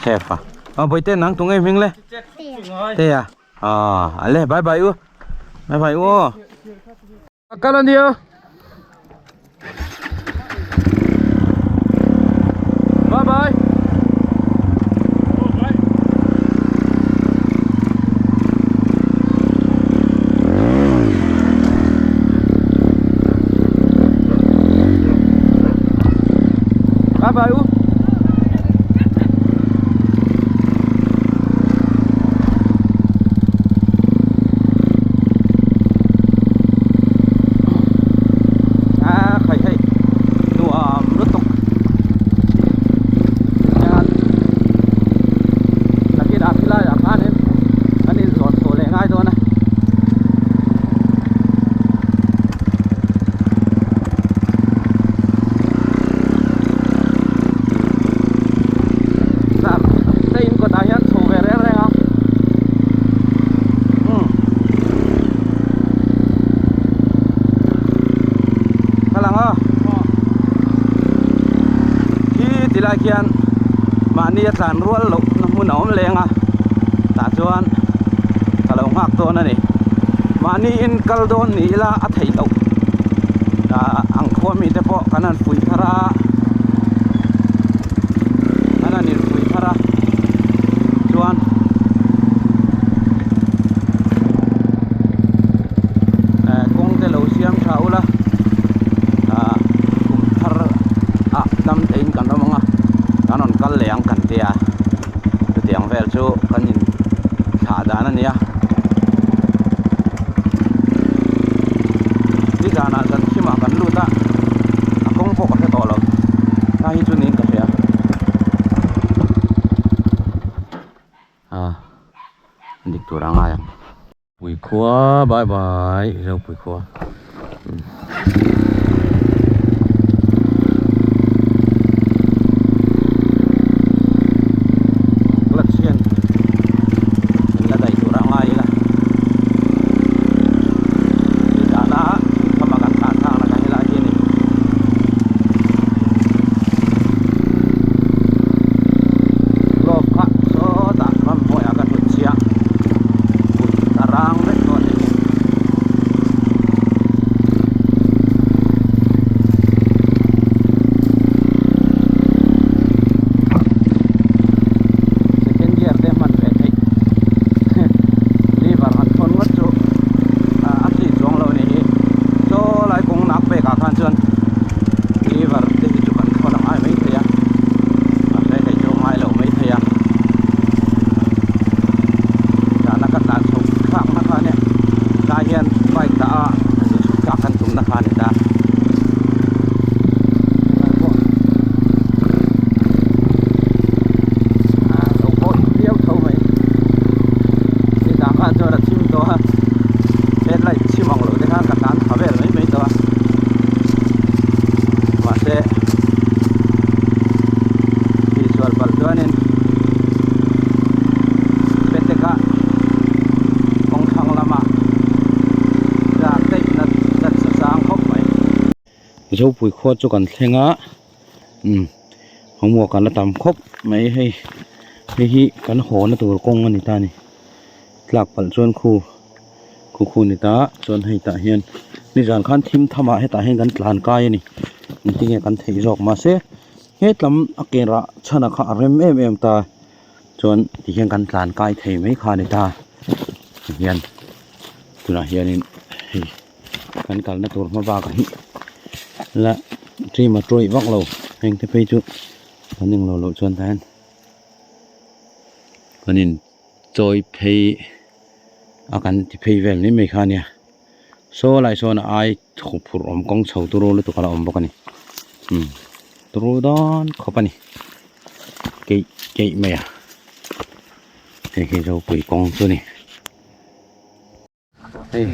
Sefa aw vaite nang tunge hming le te a ah ale bye bye u bye bye u aw. Kal a nia. Bye bye. Bye bye u. A khai hei nuam lutuk hian nakinah khilaiah khanin kan inzawn chhuah leh ngai dawn a. Te in kawtah hian chho ve reng reng a umm ka lang a khi ti lai khian mahni a tlan rual loh na hmun a awm leng a tah chuan ka lo nghak dawn a ni mahni in kal dawn ni ila a theih loh ah ang khua mite pawh kan han fuih thar a an han infuih thar a chuan eh kawng te lo siam tha ula ah kum thar ah dam theihin kan awm ang a kan rawn kal leh ang kan tia chutiang vel chu kan in thlah dan a ni a. hi chu niin ka hria a dik tur a ngai ang. Puikhua bye bye Zo Puikhua. Clutch hian in la daih tur a ngai ila nizana khama kan tlan thlak na kha helai hi a ni. Glove kha sawtah ramhnuaiah ka hnut chhia kut a rang vek tawh a ni hi. Second gear te hman ve theih lever han thawn ngawt chu a chi chuang lo a ni hi chaw lai kawng nak pek ah khan chuan lever te hi chu kan thawn a ngai mai thei a mahse kei chu a ngai lo mai thei a zana ka tlan chho thlak na kha nia tlai hian bike dah a zu chhuk thlak kan tum na kha a ni ta. Lo pawh viau tho mai nizan khan chuan a chim tawh a headlight chim ang loh te khan ka tlan tha vel mai mai tawh a mahse tihsual palh chuanin petek a kawng thlang lamah tlak daih na chance a sang khawp mai. Zopui khua chu kan thleng a umm homework an la tam khawp mai hei hei hi kan haw na tur kawng a ni ta a ni tlak palh chuan khu khu khu a ni ta chuan hei tah hian nizan khan thim tham ah hetah hian kan tlan kai a ni engtin nge kan theih zawk mahse hetlam a ke rah chhan ah kha a rem em em ta chuan tihian kan tlan kai thei mai kha a ni ta tihian tunah hianin hei. Kan kalna tur hma bakah hi la trim a tawih vak lo heng te phei chu kan englo loh chuan tah hian kan in chawi phei a kan ti phei vel mai mai kha a nia saw lai sawn a ai chho phurh awm kawng chho turu lutuk a la awm bawk a ni umm turu dawn khawp a ni keih keih mai a hei hi zopui kawng chu a ni. Hei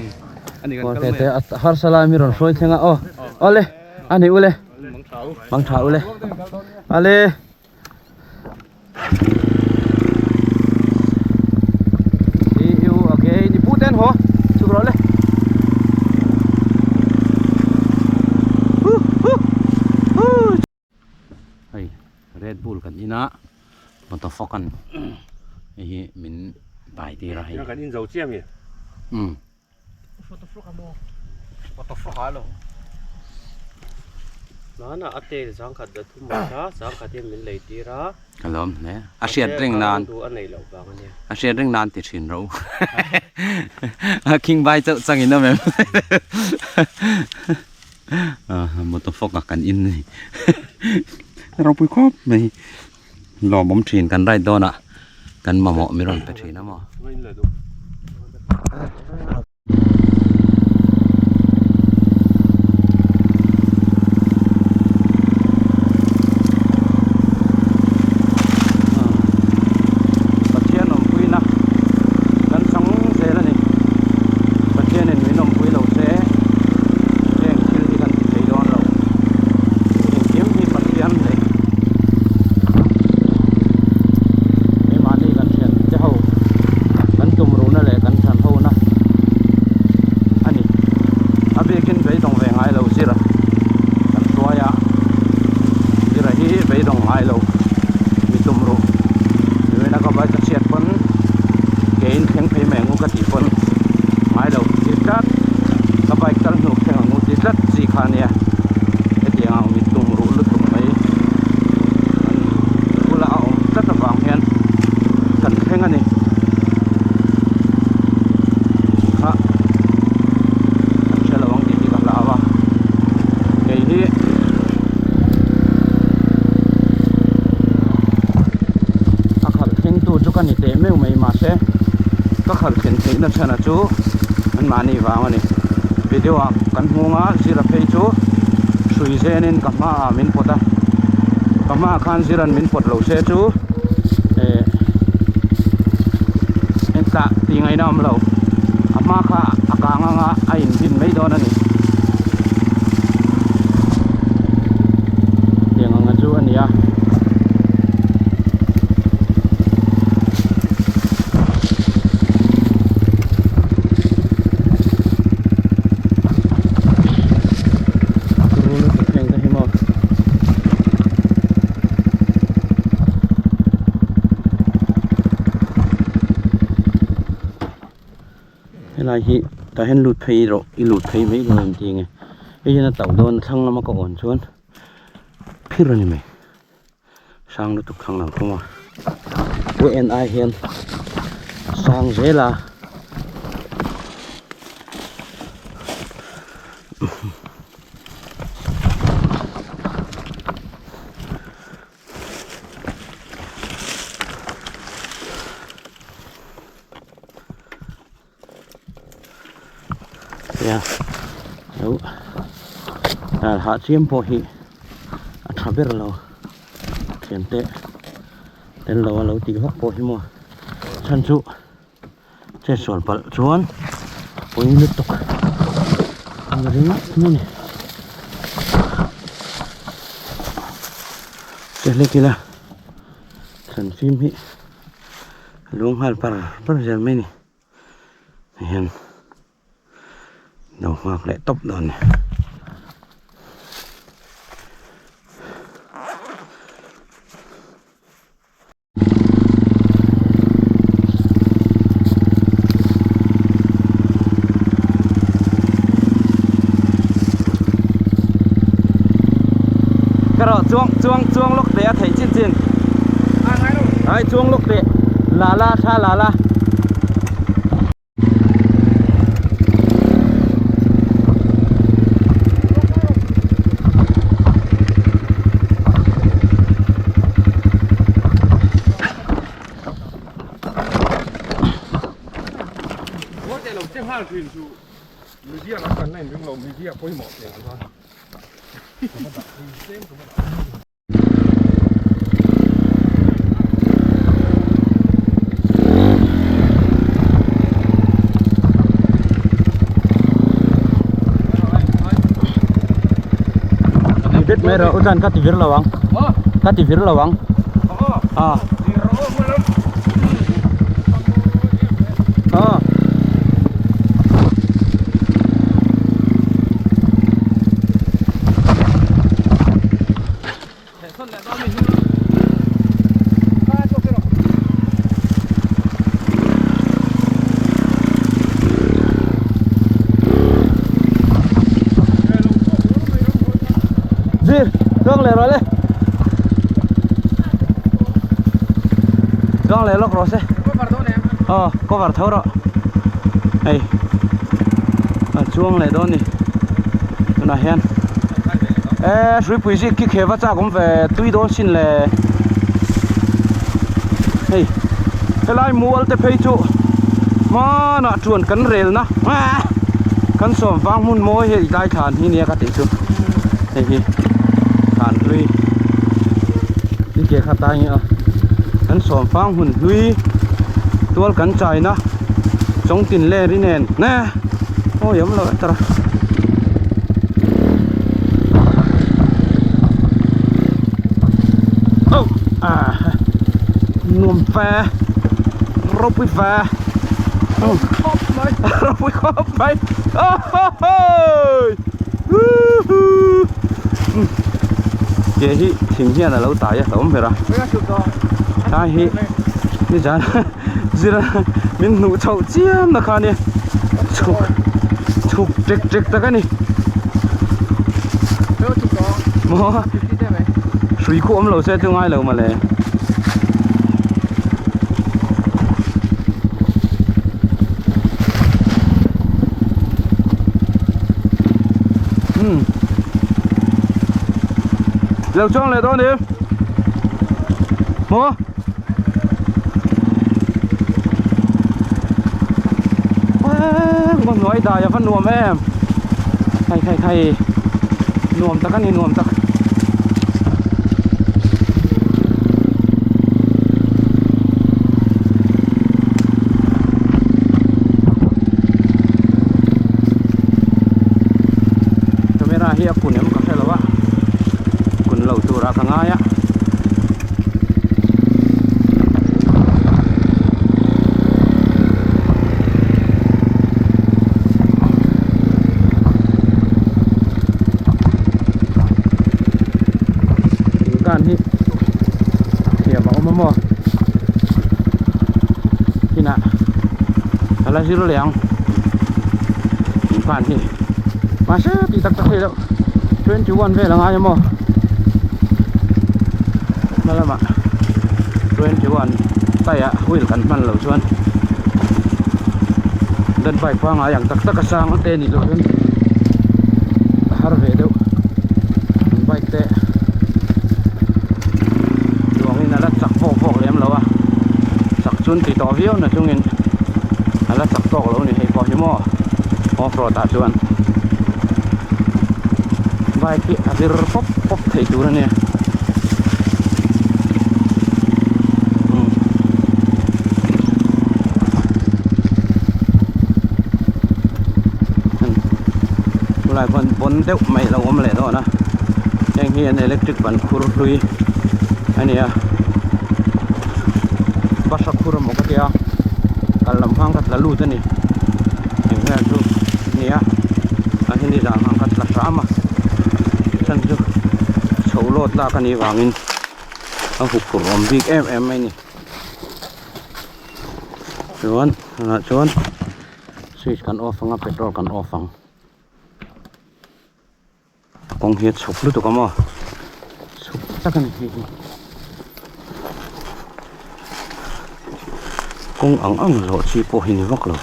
kawrte te a harsa lai mi rawn hruai thleng a aw awle a ni ule mang tha ule ale see you again ni pu ten ho chuk rawh le Hei Red Bull kan in a Botafogo an hei hi min bai tir a hei. Kan in zo chiah mi? Umm. Botafogo maw? Botafogo a lo. Nana a tel zangkhat da thum mai kha zangkhat hian min lei tir a. Ka lawm hle. A hriat reng nan. Duh a nei loh vang a nia. A hriat reng nan ti thin ro. A king bai chauh changin awm em? Motor a kan in a ni ropui khawp mai lawmawm thin kan ride dawn ah kan mamawh mi rawn pe thin a maw. Pathian awmpuina kan chang zel a ni Pathianin min awmpui lo se heng thil hi kan ti thei dawn lo engkim hi Pathian leh keimahni kan thian te ho kan tum ruhna leh kan thian ho na a ni a bikin beidawng ve ngai lo zira kan hruai a zira hi beidawng ngai lo mi tum ruh nuaina ka vai ka chhiat pawn keiin thleng phei mai ang u ka tih pawn ngai lo ti tlat ka bike kal hnuk thleng ang u ti tlat chi kha ania hetiang ang mi tum ruh lutuk mai an bula a awm tlat avang hian kan thleng a ni kha an hre lo ang tih hi ka hlau a kei hi. A khalh thlengtu chu ka ni teh meuh mai mahse ka khalh thlen theihna chhana chu anmahni vang a ni. Video ah kan hmung a zira phei chu hrui zenin ka hmaah min pawt a. Ka hmaah khan ziran min pawt lo se chu eh engtah tih ngaihna a awm lo. A hma kha a kang anga a inbin mai dawn a ni. Tiang anga chu a ni a. Helai hi tah hian lut phei rawh i lut phei mai dawn em tih nge hei hian a tauh dawn a thlang lama ka awn chuan phir a ni mai. Sang lutuk thlang lam khawm a pu en ai hian sang zel a. Nia lo hah chiam pawh hi a tha ber lo thian te tel lo a lo tih vak pawh hi maw chhan chu chetsual palh chuan pawi lutuk a ni ringawt mai a ni che hlek ila thlan fim hi a lung nghal par par zel mai a ni. Hian lo nghak leh tawp dawn a ni. Ka rawh chuang chuang chuang lawk teh a theih chin chin ai chuang lawk teh la la tha la la. Det mai rawh u chuan ka ti vir lo ang ka ti vir lo ang ah ah Zir, chuang leh rawh le. Chuang leh lawk rawh se. Aw, cover tho rawh. Hei, a chuang leh dawn ni. Tunah hian e hruipui zik khi kheva chak awm ve tui dawn sin le. Hei, helai mual te phei chu hmanah chuan kan relna kan sawm vang hmun mawi hei tlai thlan hi nia ka tih chu. Hei hi thlan hlui i ke kha tai nge a kan sawm fang hun hlui tual kan chaina chawngtin ler i nen ne awi awm lo tara oh ah nuam ve ropui ve ropui khawp mai Ke hi thing hian a lo tai a hlauhawm ber a tlai hi nizan zira min hnuh chhoh chiam na kha ania chhuk chhuk ṭek ṭek tak a ni maw hrui khuh awm lo se chu ngai lo mawle. Lo chuang leh dawn ni maw ngaw hnuai dai a va nuam em khai khai khai nuam tak a ni nuam tak. Camera hi a kun em ka hre lo a kun lo turah ka ngai a. Thingkan hi thiam a awm a maw inah ka la zir leh ang thingkan hi mahse tih tak tak theih loh 21 vel a ngai a maw hma lamah 21 tyre wheel kan hman loh chuan dan bike pangngai ang tak tak a sang te nih loh chuan a har ve deuh an bike te duangin a la chak vawk vawk lem lo a chak chuan ti tawh viau na chungin a la chak tawk lo a ni hei pawh hi maw off road ah chuan bike hi a vir pawp pawp theih tur a nia. Chulai khuan bawn deuh mai a lo awm leh dawn a heng hi an electric ban khur hlui a ni a bahra khur emaw ka tia kal lam khan ka tla lut a ni eng vel chu a ni a a hi nizan khan ka tla hram a chhan chu chho lawt lak a nih vangin a huphurh awm bik em em mai a ni. Chuan tunah chuan switch kan off ang a petrol kan off ang kawng hi a chhuk lutuk a maw chhuk tak a ni hei hi kawng ang ang zawh chi pawh hi ni vak lo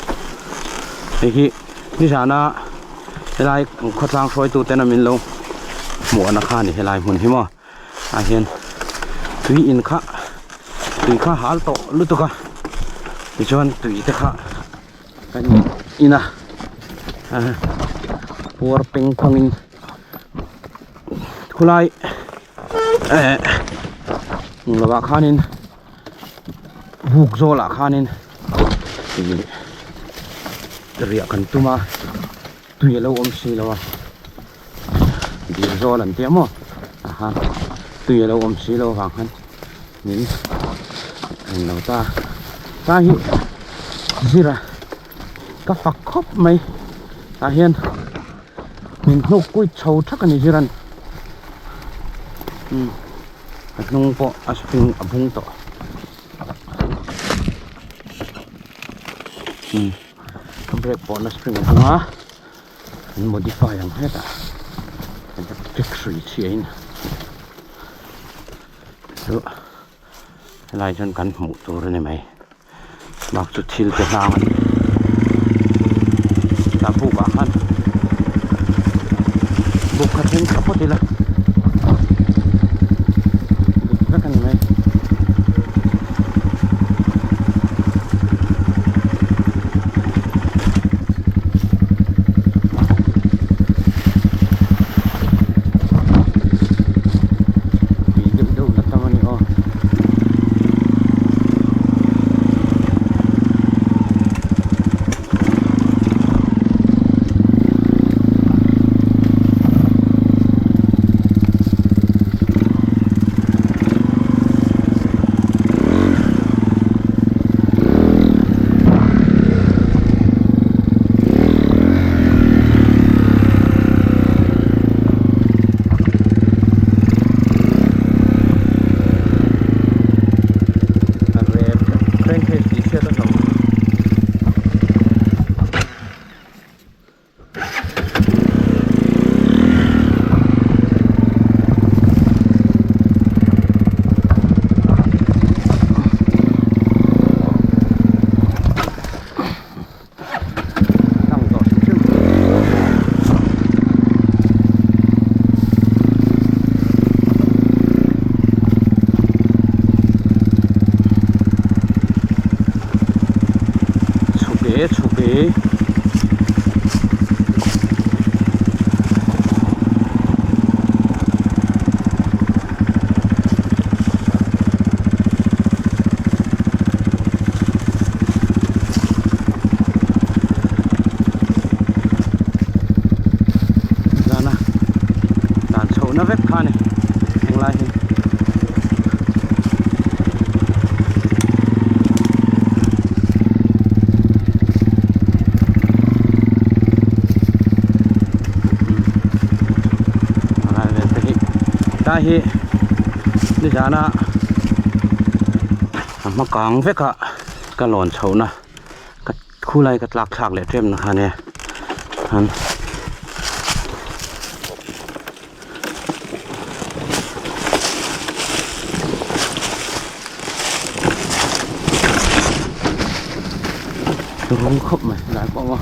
hei hi nizana helai khawtlang hruaitu ten a min lo hmuhna kha a ni helai hmun hi maw. ah hian tui in kha tui kha hal tawh lutuk a tichuan tui te kha kan in a puar peng phang in khulai eh lovah khanin buk zawlah khanin ih riah kan tum a tui a lo awm si lo a. Dil zawl an tia maw aha tui a lo awm si lo avang khan min en lo ta ta hi zira ka fak khawp mai tah hian min hnuk kuit chho thak a ni ziran umm a hnung pawh a spring a bung tawh umm a brake pawhna spring a bung a. An modify ang hetah electric hrui chhia in chu helai chuan kan hmuh tur a ni mai bak chu thil te hlang a ni tah buk ah khan buk kha thleng tha phawt ila dik vek a ni mai. Tui deuh deuh la tam a ni aw. Chhuk e chhuk e. Zana. Hetlai hi nizana a hma kang vek a ka lawn chhohna ka khulai ka tlak thlak leh ṭem na kha nia an rum khawp mai helai pawh maw.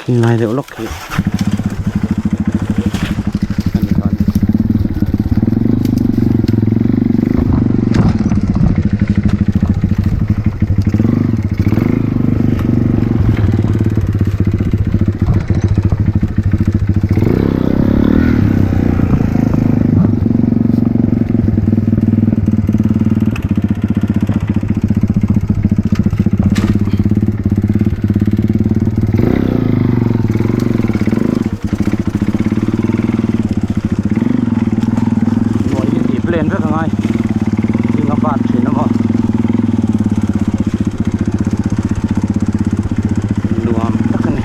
Khi lai deuh lawk khi a ni dawn a ni. Hnuai hi tih plan vek angai thing a bat thin a maw nuam tak a ni.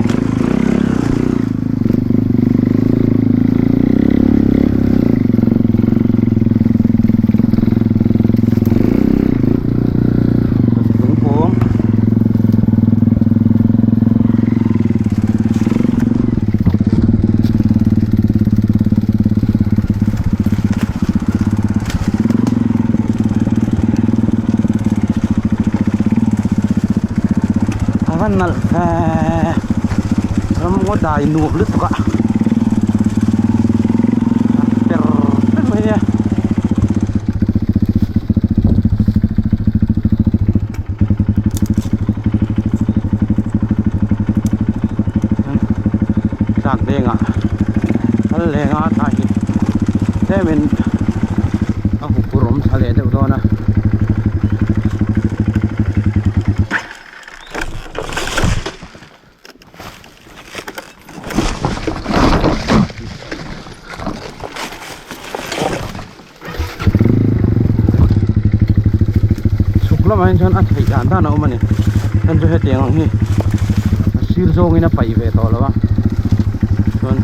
Lungpawng a va nalh ve ram ngaw dai nuam lutuk a a per vek mai nia. Tlak vengah kal leng a tah hi tlemin a huphurh awm thla leh deuh dawn a. Chhuk lamah hian chuan a theih dan dan a awm a ni chuan chu hetiang ang hi a sir zawngin a paih ve tawh lo a chuan.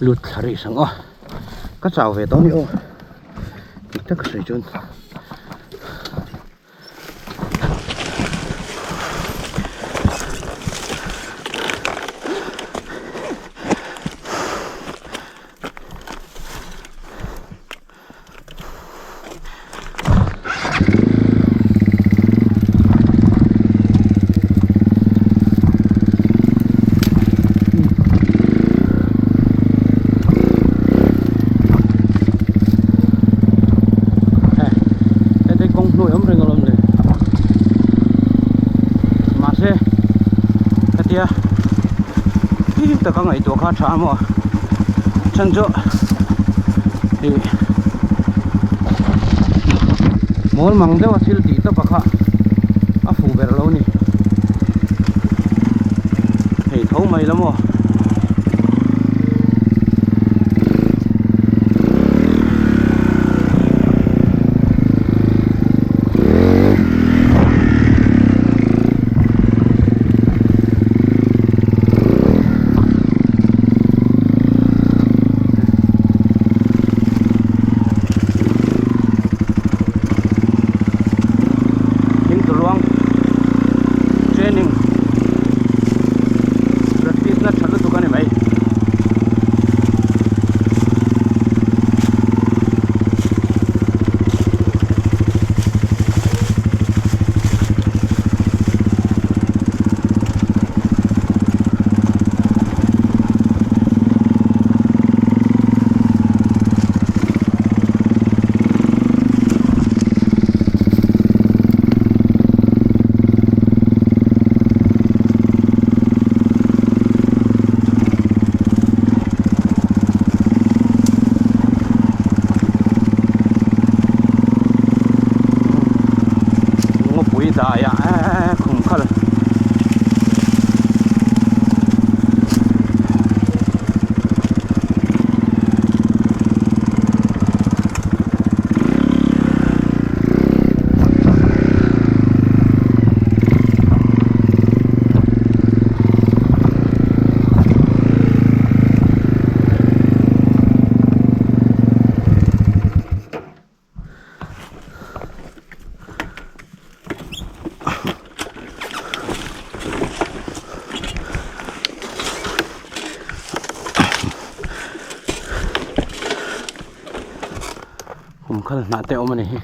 Lut thla rih sang aw ka chau ve tawh a ni aw dik tak ka sawi chuan. Heti kawng hnuai awm reng alawm le mahse hetia fim taka ngaihtuah kha a tha maw chhan chu ih mawl mang deuha thil tih tawp a kha a fuh ber lo a ni thei tho mai la maw. Zopui daiah eee khum khal. Kum khal hnah te awm a ni hi.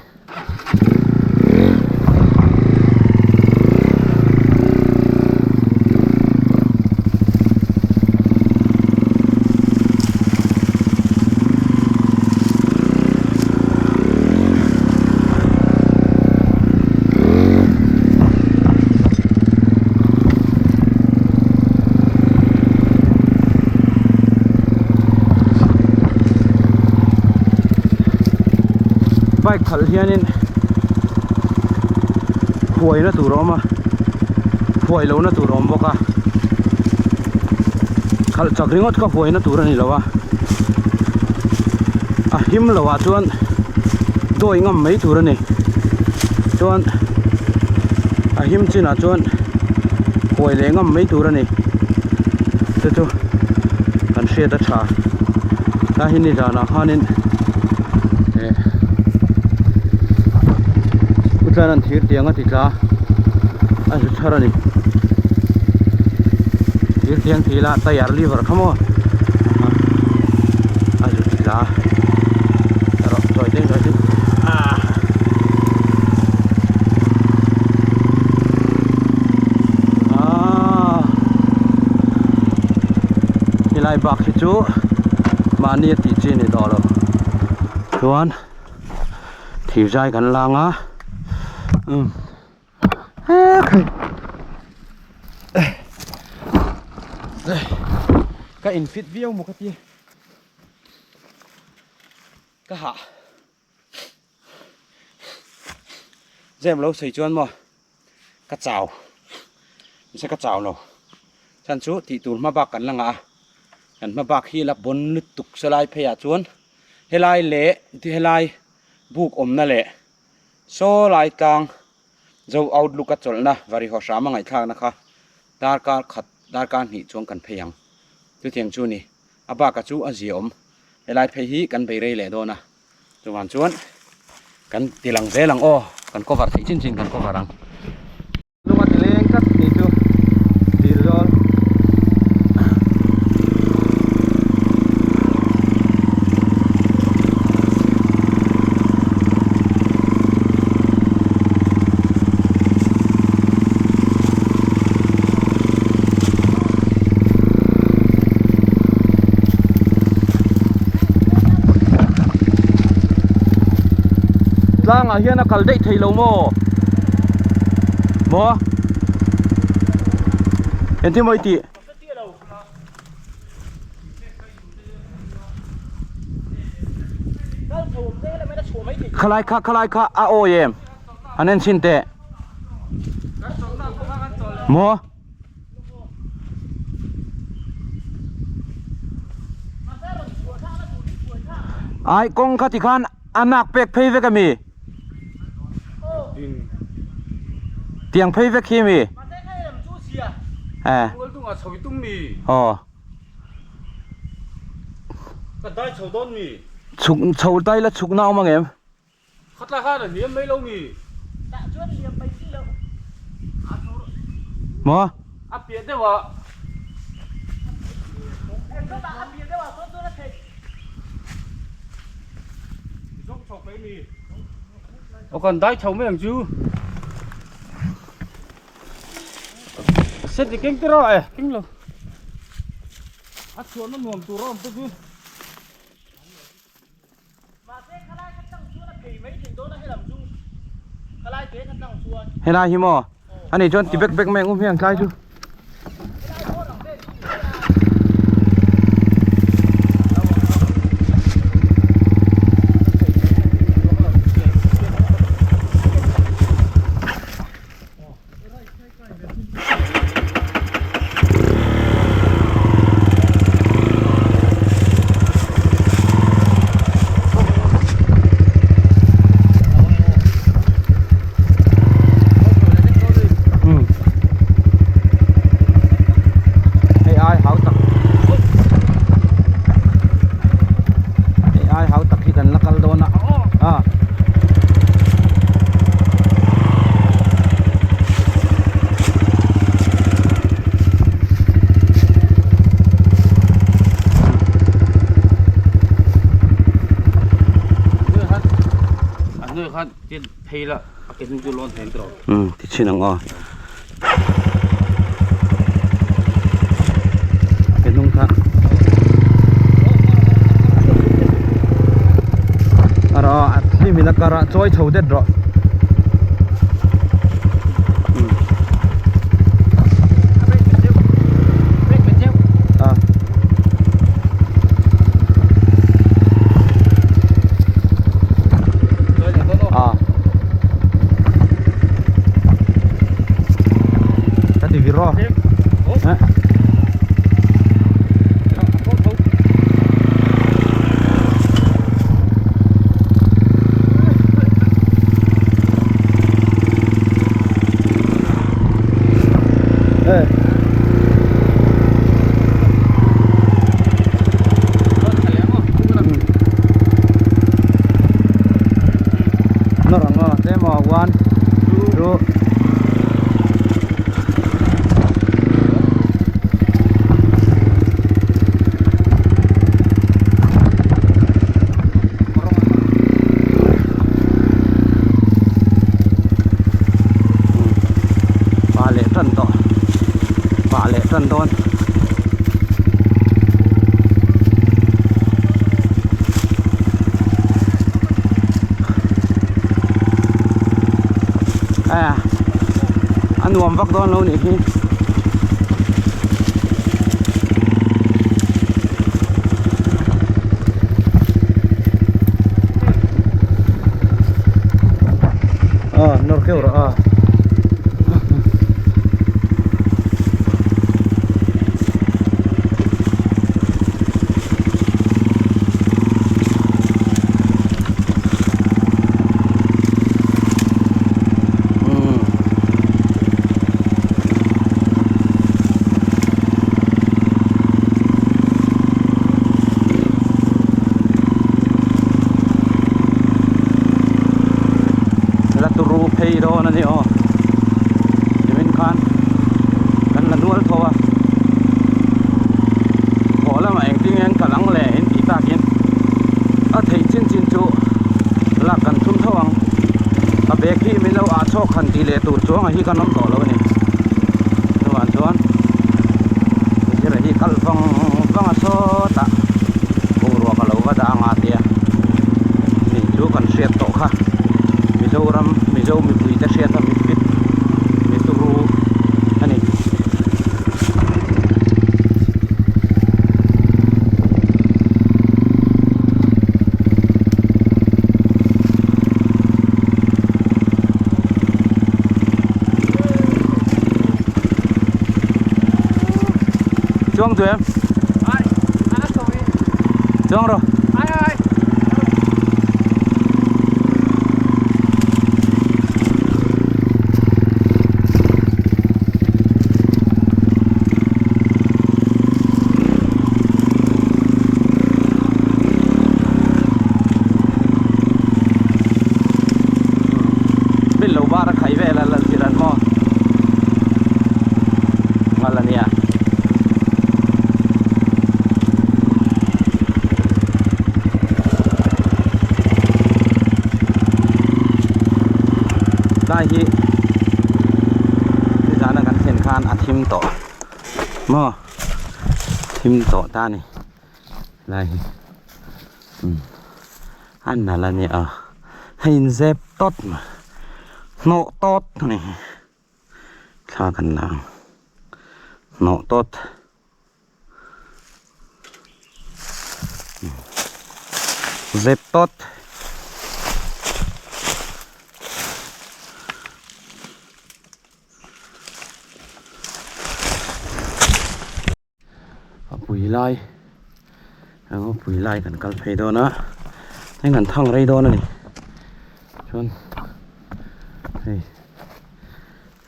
Bike khalh hianin huaina tur a awm a huai lohna tur a awm bawk a khalh chak ringawt kha huaina tur a ni lo a a him loh ah chuan dawi ngam mai tur a ni chuan a him chinah chuan huai leh ngam mai tur a ni te chu kan hriat a tha tlai hi nizanah khanin eh utlan an thir tiang a ti tla a zu chhar a ni thir tiang ti ila tyre lever kha maw a zu ti tla erawh chawi teng chawi teng ah ah helai bak hi chu mahni a tih chi a ni tawh lo chuan thir zai kan lang a umm ka in fit viau maw ka ti ka hah zem lo sawi chuan maw ka chau mahse ka chau lo chhan chu tih tur hma bak kan la ngah a kan hma bak hi la bawn lutuk sawlai phei ah chuan helai leh helai buk awmna leh saw lai tlang zo outlook a chawlhna varihaw hram a ngaihthlakna kha darkar khat darkar hnih chuan kan phei ang chutiang chu ni a bak a chu a zia awm helai phei hi kan bei rei leh dawn a chuvang chuan kan ti lang zel ang aw kan cover theih chin chin kan cover ang. Lung a ti leng tlat tih chu dil zawl. Tlangah hian a kal daih thei lo maw? Maw? Engtin maw i tih? Khalai kha khalai kha a awi em? An en chhin teh. Maw? Ai kawng kha tikhan a nak pek phei vek ami? Tiang phei vek hi mi? Eh. Aw. Chhuk chho tai la chhuk na awm ang em? Khatlai khan a hliam mai lo mi? Tah chuan hliam mai chi loh. Maw? A piah deuh ah. Sawtah a piah deuh ah sawn chuan a theih. I zawng chho mai mi? Aw kan dai chho mai ang chu. Set i keng tiraw e? Keng lo. A chhuahna nuam tur a awm te chu. Mahse khalai kha tlang chuan a phei mai thei dawn a helam chu khalai te kha tlang chuan. Helai hi maw? Ani chuan ti bek bek mai ang u hmiang tlai chu. A. Um ti chhin ang aw. Ke hnung kha. A rawh a hlim in a kar a chawi chho det rawh. A. A. Ka ti vir aw. Ha. Ê. Nó rong aw, tlem aw, one, two. Pa leh tan tawh pa leh tan dawn a a nuam vak dawn lo nih hi. A nawr keuh rawh a. La turu phei dawn a ni aw nimin khan kan la nual tho a haw lamah engtin nge an kal ang le in tih takin a theih chin chin chu lak kan thum tho ang a bag hi min lo ah chhawk han tih leh tur chuangah hi kan awm tawh lo a ni chuvang chuan zira hi kal vang vang a sawtah boruak a lo va dah anga tia nih chu kan hriat tawh kha Mizoram Mizo mipui te hriat a mifit mi turu a ni. Chuang duh em? Chuang rawh. Bin lo bar a khai vel a lal zir an maw ngal a nia. Tlai hi nizana kan thlen khan a thim tawh maw thim tawh ta a ni lai hi umm a nalh a nia a inzep tawt mai hnawh tawt a ni thla kan la ang hnawh tawt. Zep tawt. A pui lai a pui lai kan kal phei dawn a heng kan thang rei dawn a ni chuan hei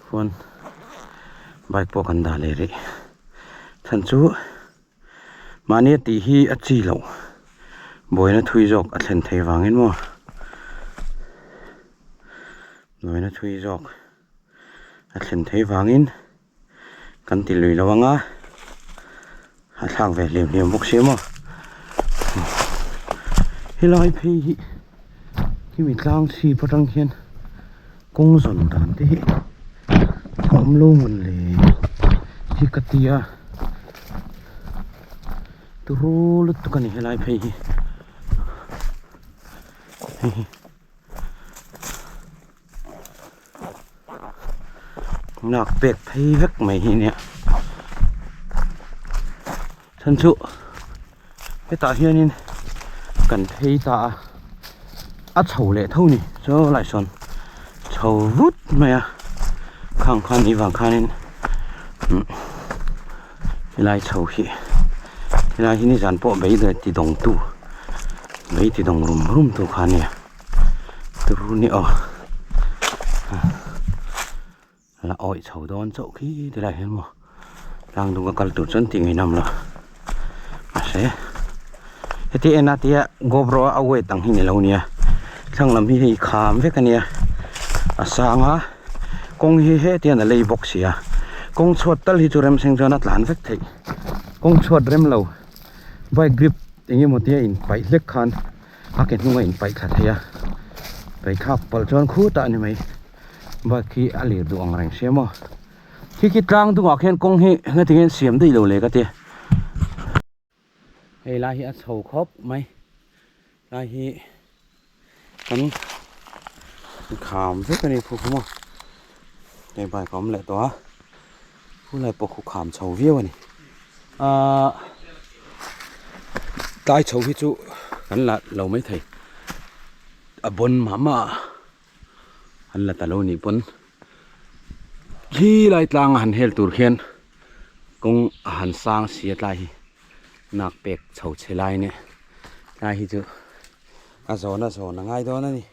khuan bike pawh kan dah leh rih chhan chu mahni a tih hi a chi loh buaina thui zawk a thlen thei vangin maw. Nuaina thui zawk a thlen theih vangin kan ti lui lo ang a, a thlak ve hliam hliam bawk sia maw. Helai phei hi khimi tlang chhip atang hian kawng zawn dan te hi a awm lo mawn le hi ka ti a, turu lutuk a ni helai phei hi. Nak pek phei vek mai hi nia chhan chu hetah hianin kan phei ta a a chho leh tho ni chaw lai sawn chho vut mai a khang khan ih vang khanin helai chho hi helai hi nizan pawh beidawng ti dawng tu bei ti dawng rum rum tu kha ania turu ni aw la awih chho dawn chauh khi ti lai hian maw tlang dung a kal tur chuan tih ngei nawm lo mahse heti en a tia gobro a weight ang hi ni lo nia thlang lam hi hei kham vek ania a sang a kawng hi hetian a lei bawk si a kawng chhuat tal hi chu remseng chuan a tlan vek theih kawng chhuat rem lo bike grip eng emaw tia in paih hlek khan a ke hnung a in paih thla thei a paih thlak palh chuan khutah a ni mai bike hi a lir duh ang reng sia maw khi khi tlang dungah khian kawng hi hnatinge an siam daih lo le ka ti hei lai hi a chho khawp mai lai hi kan kham vek a ni khu khu maw hei bike a awm leh tawh a khulai pawh khu kham chho viau a ni ahh tlai chho hi chu kan la lo maithei a bawn mah mah a an la ta lo nih pawn khi lai tlang a han hel tur khian kawng a han sang si a tlai hi nak pek chho chhe lai nia tlai hi chu a zawn a zawn a ngai dawn a ni.